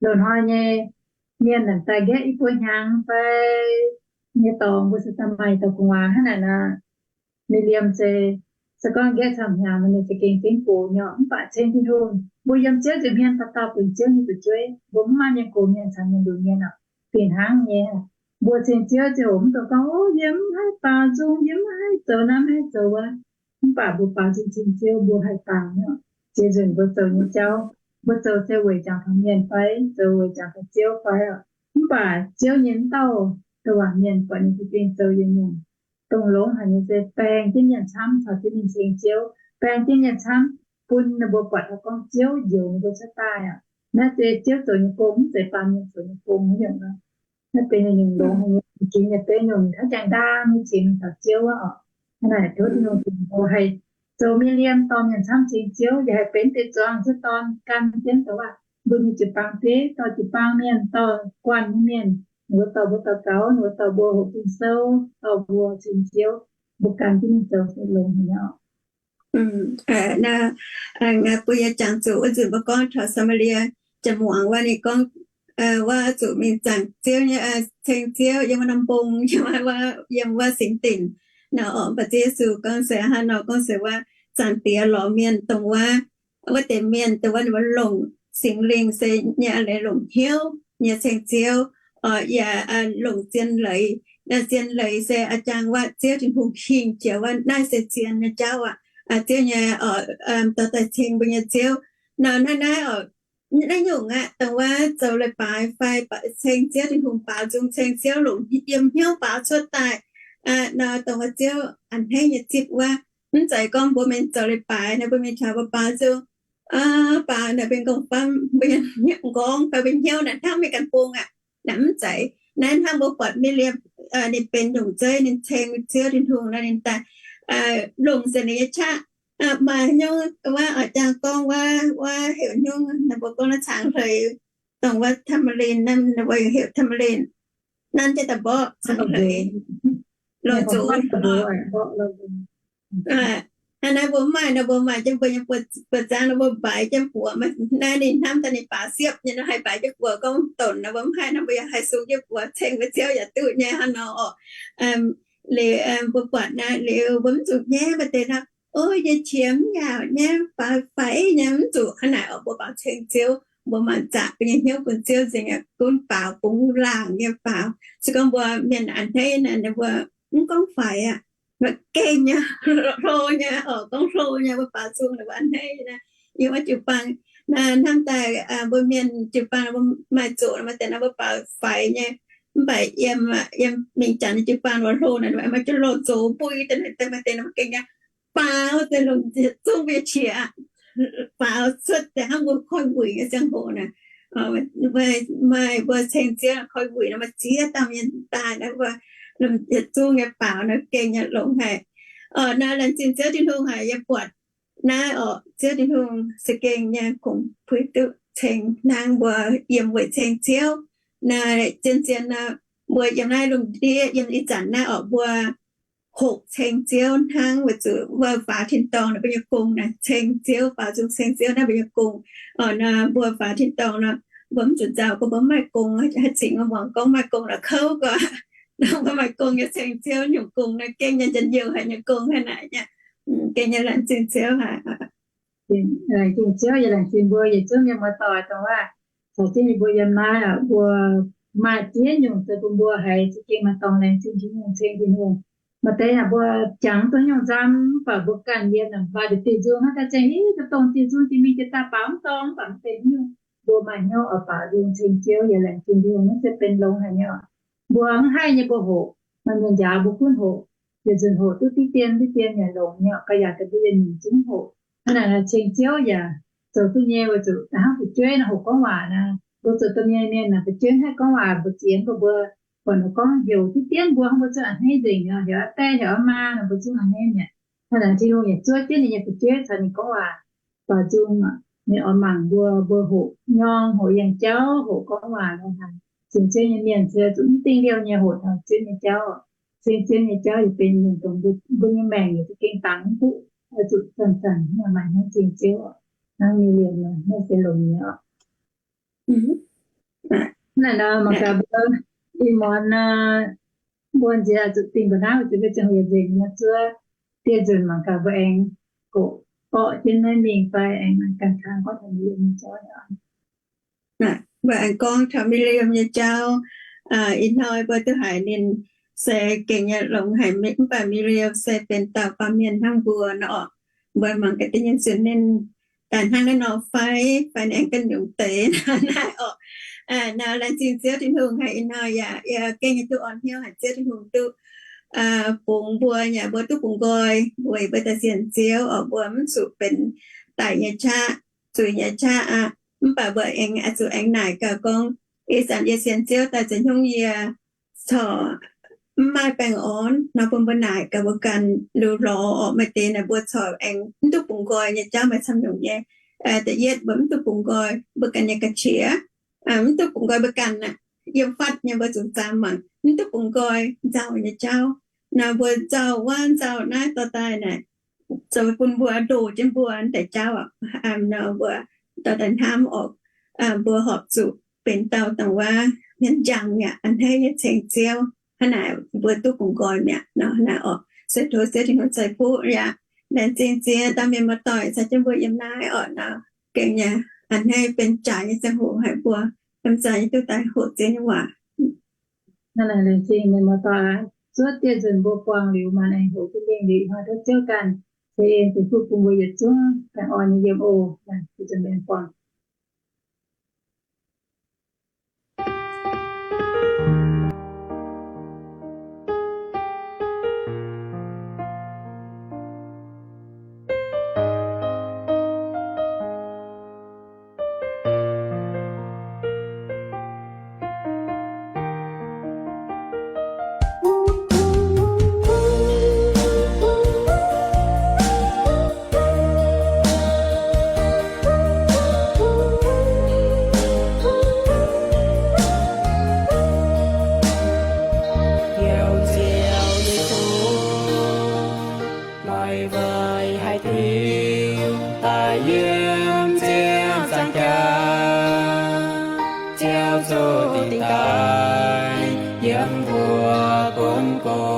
Loz-hnoi nyei mienh naaic daaih nqaeqv yie mbuo hnyangx fai nyei dorngx, mbuo se daaih maaih dauh gu'nguaaz hnangv naaic nor. Mi^li^am se, se gorngv nqaeqv camv hnyangx, ninh za'gengh zingv gox nyei. Mv baac ceng Tin-Hungh, mbuo yiem Ziouv nza'hmien dauh dauh benx Ziouv nyei fu'jueiv. Mbuo mv maaih mienh gox mienh caux mienh lunx mienh oc. Fih hnangv nyei, mbuo ceng Ziouv ziouc mv dungx gorngv, Ov, yie mv haih baaux nzung, yie mv haih zoux naaiv, mv haih zoux wuov. Mv baac mbuo baaux nzung ceng Ziouv, mbuo haih baaux nyei. Ziex nzunc mbuo zoux nyei jauv, mbuo zoux se weic jangx taux mienh fai zoux weic jangx taux Ziouv fai oc? Mv baac Ziouv nyei wuov dauh douc waac mienh buatc ninh za'gengh zoux yietc nyungc dongh longx haic nyei se baeng jienv mienh camv caux jienv ninh ceng Ziouv, baeng jienv mienh camv bun ninh mbuo buatc taux gorngv Ziouv njoux ninh mbuo cuotv daaih aqv. Naaiv se Ziouv zoux nyei gong, mv zeiz baamh mienh zoux nyei gong wuov nyungc. Naaiv benx ninh longx haic nyei, jiex nyei benx nyungc hnangv jangx ndaam nyei cingx taux Ziouv wuov oc. Hnangv naaic tov Tin-Hungh bun mbuo haih zoux mienh liemh dorh mienh camv ceng Ziouv, yaac haih benx deix zuangx cuotv dorn gan jienv dongh wuov mbuo nyei jiu-baang bieiv, dorh jiu-baang mienh, dorh guanh nyei mienh, ninh mbuo dorh mbuo daux gaux, ninh mbuo dorh mbuo hoqc Ging-Sou, dorh mbuo ceng Ziouv, mbuo gan jienv mingh zoux se longx haic nyei oc. Naaiv bun yie jangx zuqc wuov nzunc mbuo gorngv taux Saa^maa^lie jaa-muangz wuov, ninh gorngv wuov zuqc mingh zaangc Ziouv nyei, ceng Ziouv yiem wuov norm mbong, yiem wuov singx dinc nor oc. Mv baac Ziouv Yesu gorngv se hnangv nor, gorngv se wuov Zaangc Diex lorz mienh dongh wuov, wuov deix mienh dongh wuov ninh mbuo longc Singx Lingh se nyei leiz longc hnyouv nyei ceng Ziouv, yaac longc zien leiz. Zien leiz se a'jang wuov Ziouv Tin-Hungh hingh jiex wuov, naaiv se zien nyei jauv aqv. Ziouv nyei, dorh daaih ceng mbuo nyei Ziouv. Nor naaiv naaiv, naaiv nyungc aqv, dongh wuov zoux leiz-baaix fai ceng Ziouv Tin-Hungh, baaux nzung ceng Ziouv, longc yiem hnyouv baaux cuotv daaih. Nor dongh wuov Ziouv a'hneiv nyei zipv wuov, mv zeiz gorngv mbuo mingh zoux leiz-baaix naaiv, mbuo mingh taux mbuo baaux nzung, baaux naaiv mbuo nyei nqorngv-famv, mbuo nyei nqorngv fai mbuo nyei hnyouv naaic hnangv maiv gan bung aqv. Naaiv mv zeiz. Naaiv hnangv mbuo buatc Miv^li^am, ninh benx nyungc zeiv, ninh ceng Ziouv Tin-Hungh nor, ninh daaih longc se ninh nyei qaqv. Maaih nyungc wuov, jangx gorngv wuov, wuov heuc nyungc, naaiv mbuo gorngv naaiv caangh hleix, dongh wuov tamarind, naaiv mbuo heuc tamarind, nanv jienv daaih mborqv caangh hleix, lorz zoux. Naaiv naaiv mbuo mv maaih nor, mbuo maaih jienv mbuo nyei buoz-zaangv nor, mbuo mbaix jienv buoz. Naaiv ninh hnamv daaih ninh baaux siepv nyei nor, haih mbaix jienv buoz gorngv donc nor, mbuo mv haih nor, mbuo yaac haih sung jienv buoz ceng mbuo Ziouv yaac duqv nyei hnangv nor orqc. Liuz mbuo buatc naaiv liuz mbuo mv zuqc nyaiv maaih deix nor, o, yie qiex mv yaauc nyaiv, faix faix nyei, mv zuqc hnangv naaic orqc. Mbuo baaux ceng Ziouv, mbuo mangc zaqc mbuo nyei hnyouv bun Ziouv nzengc aqv, gunv baaux bungx laangc nyei baaux. Se gorngv mbuo mienh a'hneiv naaic, mbuo mv gorngv faix aqv, mbuo gengh nyei, hlo nyei orqc, gorngv hlo nyei, mbuo baaux nzung naaic mbuo a'hneiv naaic. Yiem wuov jiu-baang naaiv hnamv daaih mbuo mienh jiu-baang maaih zoqc maaih deix naaiv mbuo baaux faix nyei. Mv baac yiem, yiem mingh Janx nyei jiu-baang wuov hlo naaic, maaih jienv lorh zoux mbui daaih, maaih deix naaiv mbuo gengh nyei faaux deix longc yietc zungv mbuo nyei qiex, faaux cuotv deix hnangv mbuo koi wuic nyei ziangh hoc naaic. Maaih mbuo ceng Ziouv koi wuic nor, maaih ziex dauh mienh daaih naaiv, mbuo lomh yietc zungv nyei faaux nor gengh nyei longx haic. Naaiv laengz zingh Ziouv Tin-Hungh haic, yie buatc naaiv orqc, Ziouv Tin-Hungh za'gengh nyei kungx puix duqv ceng hnangv mbuo yiem weic ceng Ziouv. Naaiv zien-zien nor, mbuo yiem naaiv lungh ndiev yiem ih zanc naaiv orqc, mbuo hoqc ceng Ziouv hnangv weic zuqc mbuo faaux tin-dorngh naaiv mbuo nyei gong naaiv ceng Ziouv, faaux nzung ceng Ziouv naaiv mbuo nyei gong. Orqc nor mbuo faaux tin-dorngh nor, mbuo mv zuqc nzauh gorngv mbuo mv maaih gong, haih cingx muangx gorngv maaih gong la'kouv gorx. Nor mbuo maaih gong nyei ceng Ziouv nyungc gong naaiv gengh nyei njien-youh haic nyei gong hnangv naaic nyei. Gengh nyei laengz zingh Ziouv haic. Laengz zingh Ziouv, yie laengz zingh mbuo yietc zungv mienh muoz-doic dongh wuov caux jienv yie mbuo yiem naaiv, mbuo maaih ziex nyungc zoux bun mbuo haiz za'gengh maaih dorngx laengz zingh Tin-Hungh, ceng Tin-Hungh. Maaih deix yaac mbuo jangx duqv nyungc nzamv, mv baac mbuo ganh yiem naaic mv baac deix diuh nzung hnangv daaih zengc, ih, duqv dongh diuh nzung jiex mingh jiex daaih baaux mv dorngx, mv baac mv benx nyungc. Mbuo maaih hnyouv oix baaux nzung ceng Ziouv yaac laengz zingh Tin-Hungh, mv zeiz benx longx haic nyei. Mbuo mv haih nyei mbuo hoqc, maaih mienh njaaux mbuo gunv hoqc, yietc nzunc hoqc duqv diqv dien diqv dien yaac longx nyei, ga'yaauc deix mbuo yietc nyungc zungv hoqc. Hnangv naaic ceng Ziouv yaac zoux duqv nyei weic zuqc da'hnangv fu'jueiv naaic hoqc gorngv waac naaic, mbuo zoux domh mienh mienh naaic fu'jueiv haih gorngv waac mbuox ziex mbuo, mbuo buatc ninh gorngv heuc diqv dien mbuo, mbuo zungv a'hneiv nzengc, heuc a'daaih heuc a'maa nor mbuo zungv a'hneiv mi'aqv. Hnangv naaic Tin-Hungh yaac zuov jienv ninh nyei fu'jueiv caux ninh gorngv waac, baaux nzung, ninh oix mangc mbuo, mbuo hoqc nyorng, hoqc yangh jauv, hoqc gorngv waac nor haic. Ceng Ziouv nyei mienh se zuqc mv dingh liouh nyei hoqc taux Ziouv nyei jauv. Ceng Ziouv nyei jauv yaac benx nyungc dongh mbuo nyei maengc yaac za'gengh dangx mv duqv, oix zuqc zanc-zanc maaih hnyouv ceng Ziouv oc. Hnangv nyei liouh nor, naaiv se longx nyei oc. Naaiv nor mangc gaax mbuo ih muonz nor, mbuo nziex zuqc dingh mbuo naaiv, zuqc mbuo ziangh hoc yietc nzengc nor zuov dieh nzunc mangc gaax mbuo aengx gorqv, gorqv jienv naaiv mingh fai aengx ganh kangx gorngv taux mbuo nyei jauv. Mbuo aengx gorngv taux Miriam nyei jauv. Ih hnoi mbuo duqv haiz ninh se gengh nyei longx haic, mv baac Miriam se benx dauh baamh mienh hnangv mbuo nor. Mbuo mangc gaax da'nyeic nzunc ninh daaih hnangv naaiv nor fai, fai ninh aengx ganh nyungc deix naaiv oc. Nor laengz zingh Ziouv Tin-Hungh haic, ih hnoi yaac yie gengh nyei duqv orn hnyouv haic, Ziouv Tin-Hungh duqv bungx mbuo, yaac mbuo duqv bungx nqoi weic mbuo daaih sienx Ziouv oc. Mbuo mv zuqc benx daic nyei qaqv, zuiz nyei qaqv aqv. Mv baac mbuo aengx oix zuqc aengx naaic gaax gorngv, ih zanc yie sienx Ziouv daaih za'hnyungv yie corc mv maaih baengh orn nor, bun mbuo naaic gaax mbuo ganh liuz lorz oc. Maaih deix naaic mbuo corc aengx mv duqv bungx nqoi nyei jauv maaih camv nyungc nyei. Da'yietv mbuo mv duqv bungx nqoi mbuo ganh nyei ga'qiex, mv duqv bungx nqoi mbuo ganh aqv. Yiem fatv nyei mbuo zuqc zaam mangc, mv duqv bungx nqoi nzauh nyei jauv. Nor mbuo nzauh wuov nzauh naaiv dorh daaih naaic, zoux bun mbuo ndoh jienv mbuo deix jauv aqv. Nor mbuo dorh daaih hnamv oc, mbuo horpc zuqc benx dauh dongh wuov mienh njang mi'aqv, a'hneiv nyei ceng Ziouv. Hnangv naaic mbuo duqv bungx nqoi mi'aqv. Nor hnangv naaic oc, se tov Ziouv Tin-Hungh ceix fuqv yaac Laengz zingh ziex dauh mienh muoz-doic caux jienv mbuo yiem naaiv orqc, naaiv gengh yaac a'hneiv benx jaax nyei ziangh hoc haic mbuo, yiem zaaix nyei duqv daaih hoqc Ziouv nyei waac. Naaiv laengz zingh mienh muoz-doic aqv. Zuov dieh nzunc mbuo buangh liuz maanc aengx hoqc duqv mingh liuz, ih hnoi tov Ziouv ganh ceix en ceix fuqv bun mbuo yietc zungv ganh orn nyei yiem oc. Laengz zingh mienh buangh. Meih weic haaix diuc daaih yiem ziangh zaangc jaax? Ziouv Yesu dingc daaih yiem mbuo gunv go.